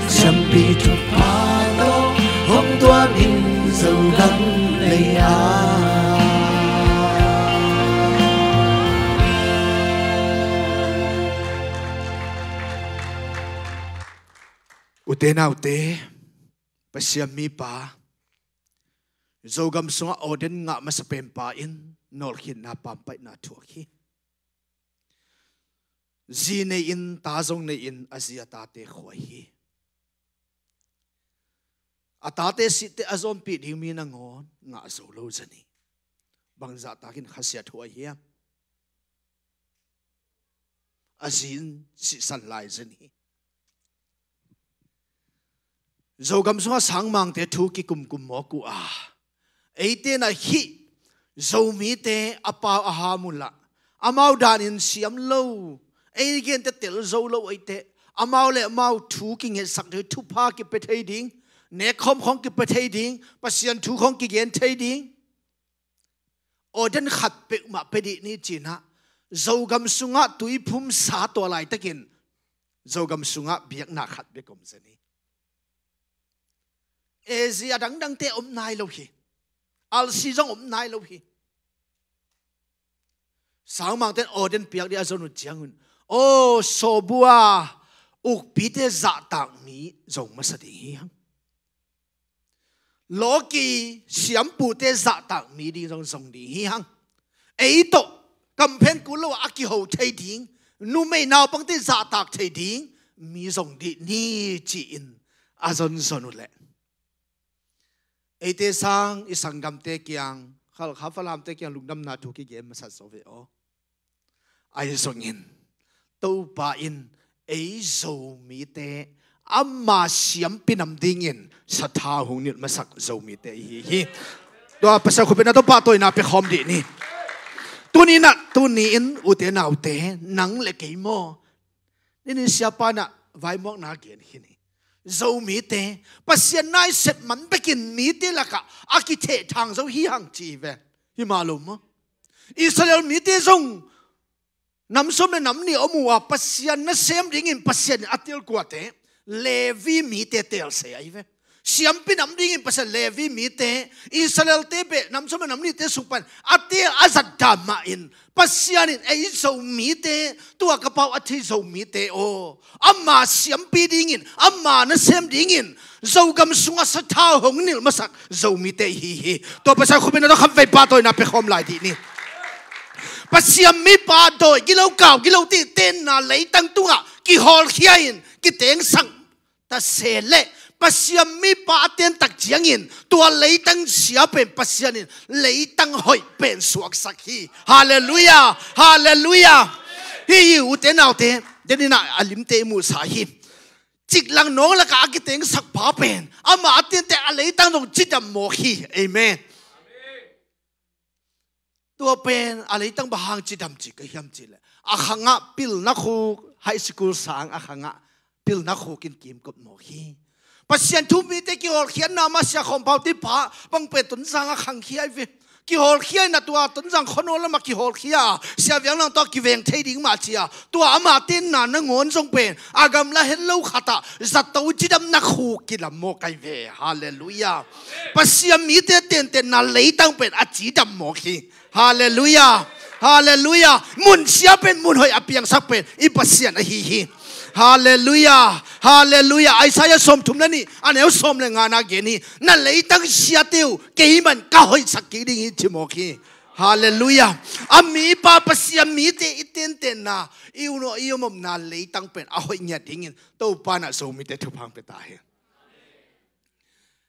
Siampi thupha tawh hong tuak in Zogam lei ah. Ute naute, Pasian mipa, Zogam sungah ordain ngah masa penpa in nawlkhinna pampaihna thuak hi. Zi nei-in, ta zong nei-in, a zi a tate khuai hi. A tate sihte a zawnpih ding mi nangawn ngah zo lo zen hi. Bang zahtakin khasiat huai hiam? A zi in sihsan lai zen hi. Zogam sungah sangmangte thu kikumkum mawk uh a, eite na hih Zomite a pau a ham uh lah, amau danin siam lo, ei gente tel zo lo eite, amau le amau thu kingetsak thei, thupha kipia thei ding, nekkhawm khawng kipia thei ding, Pasian thu khawng kigen thei ding. Ordain khat peuhmah pia dih ni cinah, Zogam sungah tuiphum sa tua laitakin Zogam sungah biakna khat bek om zen hi. Asia dangdangte om nai lo hi. Alsi zong om nai lo hi. Sangmangte in ordain piak dih a zon uh ciangun, aw, sawbua ukpite zahtak mi zong masa ding hi hang. Lawki siampute zahtak mi ding zong zong ding hi hang. Ei tawh kamphen kul lo a kiho thei ding, numei naupangte zahtak thei ding mi zong dih ni ci-in a zonzon uh leh, eite sang i sanggamte kiang, Khalkha Falamte kiang lungdamna thu kigen masat zo ve aw. Ahi zongin Topa in ei Zomite ama siampi nam dingin sathau hong nilh masak Zomite i hi hi. Tua Pasian khut bengna tawh pahtawina pia khawm dih ni. Tuninah, tuni-in ute naute, nang le kei maw, ninin siapa inah vaimuakna gen khin hi. Zomite Pasian naisep man bekin mite lakah a kithehthang zo hi hang ci hi ve. Hi mah lo maw? Israel mite zong nam sawm le nam nih a om uh a, Pasian nasem dingin Pasian in a telkuate Levi mite telse ahi ve. Siampi nam dingin Pasian Levi mite, Israelte beh nam sawm le nam nihte sung pan a tel a zat dan mahin Pasian in ei Zomite, tua ka pau a thei Zomite aw, ama siampi dingin, ama nasem dingin Zogam sungah sathau hong nilh masak Zomite i hi hi. Tua Pasian khut bengna tawh khatvei pahtawina pia khawm lai dih ni. Pasian mipa dawi gilo, kau gilo, tih tenna leitang tungah kihawlkhia in kitengsak ta se leh, Pasian mipa a tentak ciangin tua leitang sia pen Pasian in leitang hoih pen suaksak hi. Halleluiah. Halleluiah. Hi hi, ute naute, deninah a limte i muhsa hi. Ciklang nawng lakah a kitengsak pa pen ama a tente a leitang zong cidam mawk hi. Amen. Tua pen a leitang bang hang cidam ci ka hiam cihleh, a khangah pilna khuk, high school sang a khangah pilna khuk in kimkop mawk hi. Pasian thu mite kihawlkhiatna mah Sia Khawm Pau te pa bang pen Tonzang a khangkhia hi ve. Kihawlkhia in a tua Tonzang khuanawl lamah kihawlkhia a, Sia Vial Nang tawh kiveng thei ding mah ci a, tua ama tenna nangawn zong pen a gamla het lo khatah zato cidamna khuk kilam mawk ahi ve. Halleluiah. Pasian mite tentenna leitang pen a cidam mawk hi. Halleluiah. Halleluiah. Mun sia pen mun hoih a piangsak pen i Pasian ahi hi. Halleluiah. Halleluiah. Isaiah sawmthum le nih, a neu sawm le ngana gen hi. Na leitang siate uh keiman ka hoihsak kik ding hi ci mawk hi. Halleluiah. A mipa Pasian mite i tentenna, i unawh i omomna leitang pen a hoih ngiat dingin Topa in a Zomite thupha hong pia ta hi.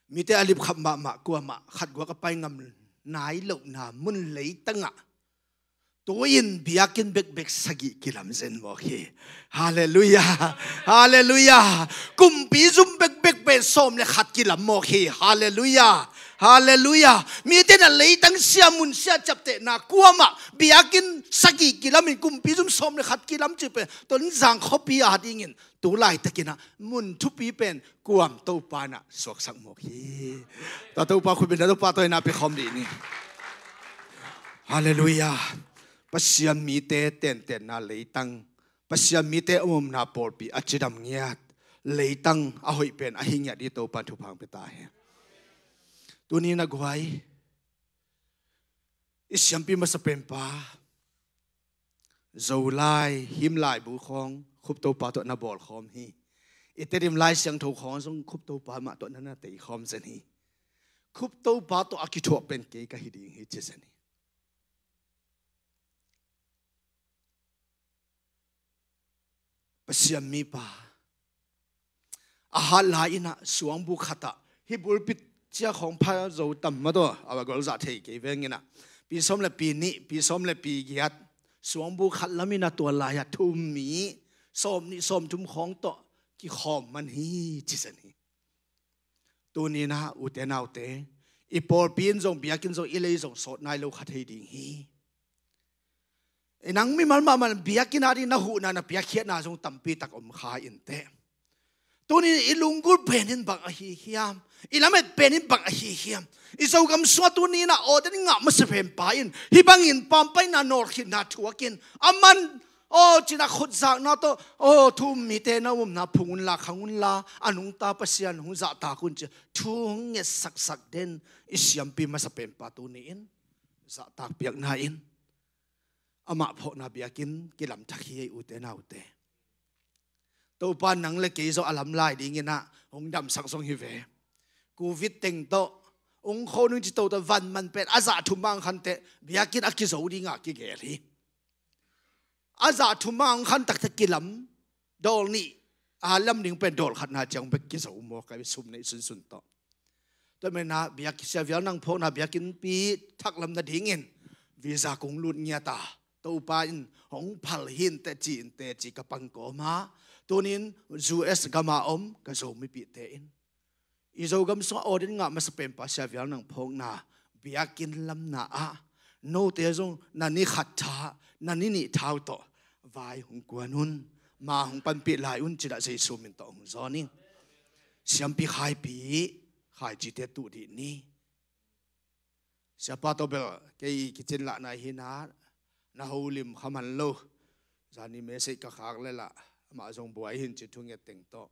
Mite a lipkhap mahmah kuamah khatguak a pai ngam nai lohna mun leitangah tu-in biakinn bekbek sagih kilam zen mawk hi. Halleluiah. Halleluiah. Kumpi zum bekbek pen sawm le khat kilam mawk hi. Halleluiah. Halleluiah. Mite na leitang sia mun sia ciaptehna kuamah biakinn sagih kilamin kumpi zum sawm le khat kilam ci pen Tonzang khuapi a dingin tu laitakin ah mun thupi pen kuam Topa in ah suaksak mawk hi. Tua Topa khut beng, Topa tawh in ah pia khawm dih ni. Halleluiah. Pasian mite tentenna leitang, Pasian mite omomna pawlpi a cidam ngiat, leitang a hoih pen a hi ngiat dih Topa in thupha hong pia ta hi. Tuni na guai, i siampi masa penpa Zolai him laibu khawng Khup Topa tawh na bawl khawm hi. I Tedim Lai Siangtho khawng zong Khup Topa mah tawh na na tei khawm zen hi. Khup Topa tawh a kithuah pen kei ka hi ding hi ci zen hi. Pasian mipa a hat lai in ah suangbu khatah hih pulpit cia khawng pha zo tam mah tawh a va gol zah thei kei veng in ah pi sawm le pi nih, pi sawm le pi giat suangbu khat lam in ah tua lai-ah thum mi sawm nih sawm thum khawng tawh kikhawm man hi ci zen hi. Tuni in ah ute naute, i pawlpi in zong biakinn zong i lei zong sawt nai lo kha thei ding hi. I nang mimal mahmah biakinn ah ding na huhna na piakkhiatna zong tampi tak om kha inteh. Tuni in i lunggulh pen in bang ahi hiam? I lamet pen in bang ahi hiam? I Zogam sungah tuni in ah ordain ngah masa penpa in hih bangin pampaihna nawlkhinna thuak in a man aw cin ah khutzakna tawh aw thu um mite na omna phung unla khang unla a nungta Pasian hong zahtak un ci thu hong ngetsaksak den i siampi masa penpa tuni in zahtak piakna in amah phawkna biakinn kilamthak hi ei ute naute. Topa nang le kei zong a lam lai ding in ah hong damsak zong hi ve. Covid teng tawh hong kho nung ci to tawh van man pen a zah thum mah hong khanteh biakinn a kizo ding ah kigel hi. A zah thum mah hong khan taktak kilam dawl nih a lam ding pen dawl khatna ciang bek kizo mawk a i sum neih sunsun tawh. Tua menah biak Sia Vial Nang phawkna biakinnpi thaklam nadingin visa kong lut ngiat a Topa in hong phal hi inteh ci inteh ci ka pangkawm a. Tunin U S gam a om ka Zomipihte in i Zogam sungah ordain ngah masa penpa Sia Vial Nang phawkna biakinn lamna ah note zong na ni khat tha, na ni nih thau tawh vai hong kuan un. Ma hong panpih lai un ci-in ah Jesu min tawh hong zawn ing. Siampi Khaipi, Khaicite tuh dih ni. Siapa tawh bel kei kicin lahna hi in ah na holim kha man lo. Zani message ka khak le lah amah zong buai hi in ci thunget teng tawh.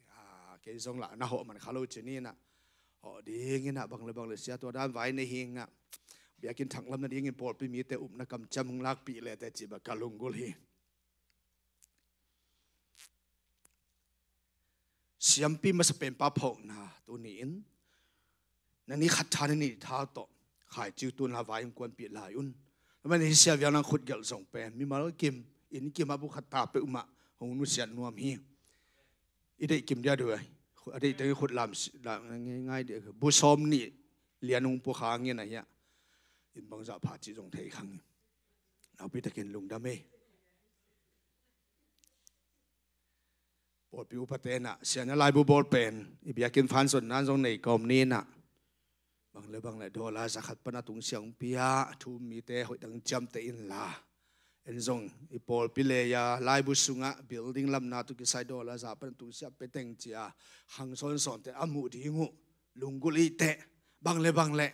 Ah, kei zong lah na hawh man kha lo ci ni in ah hawh ding in ah bang le bang le sia tua dan vai nei hi in ah biakinn thaklam nadingin pawlpi mite upna kamciam hong lakpih le teh ci bek ka lunggulh hi. Siampi masa penpa phawkna tuni in na ni khat tha, na ni nih thau tawh Khaici uh tun la vai hong kuanpih lai un. Tua manin hih Sia Vial Nang khut gelh zong pen mimal kim, inn kim a bu khat ta peuhmah hong nusiat nuam hi. I deih kim dia duh a, a deih teng i khut lam si, lam ngei ngai dih, bu sawm nih lian hong pua kha ngin a hiah. Inn bangzah pha cih zong thei kha ngin. Naupi takin lungdam ei. Pawlpi upate in ah sian a laibu bawl pen i biakinn fanzonna zong nei kawm ni in ah Bang le bang le dollar zakhat pana tungsiah hong pia thu-um mite hoih dang ciamteh inla, en zong i pawlpi le-a laibu sungah building lamna tawh kisai dollar za pana tungsiah pia teng cia hang sawnsawnte a muh ding uh lunggulh ihteh. Bang le bang le,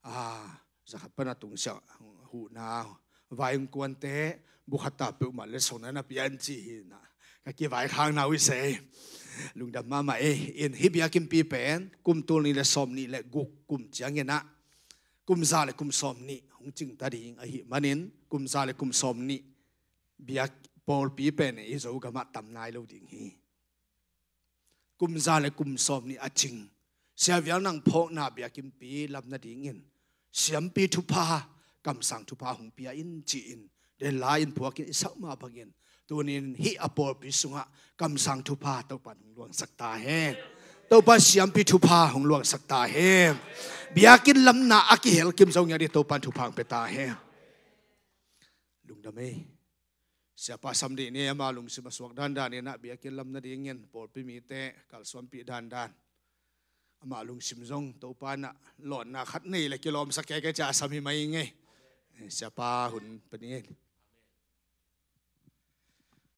a, zakhat pana tungsiah huhna vai hong kuante bukhat ta peuhmah le sawng na na pia in ci hi na. Ka kivaikhakna uh i sei. Lungdam mahmah ei. In hih biakinnpi pen kum tul nih le sawm nih le guk kum ciangin ah kum za le kum sawm nih hong cingta ding ahih manin kum za le kum sawm nih biak pawlpi pen i Zogamah tam nai lo ding hi. Kum za le kum sawm nih a cing Sia Vial Nang phawkna biakinnpi lam nadingin siampi thupha, kamsang thupha hong pia in ci-in den la in phuakin i sak mah bangin tunin hih a pawlpi sungah kamsang thupha Topan hong luangsak ta hen. Topan siampi thupha hong luangsak ta hen. Biakinn lamna a kihel kim zong a dih Topan thupha hong pia ta hen. Lungdam ei. Siapa Sam Dih ni ama lungsim a suak dandan in ah biakinn lam nadingin pawlpi mite kalsuanpih dandan. Amah lungsim zong Topa in ah lawnna khat nei le kilawmsak kei kei cia a sam hi mai ngei. Siapa hun pani.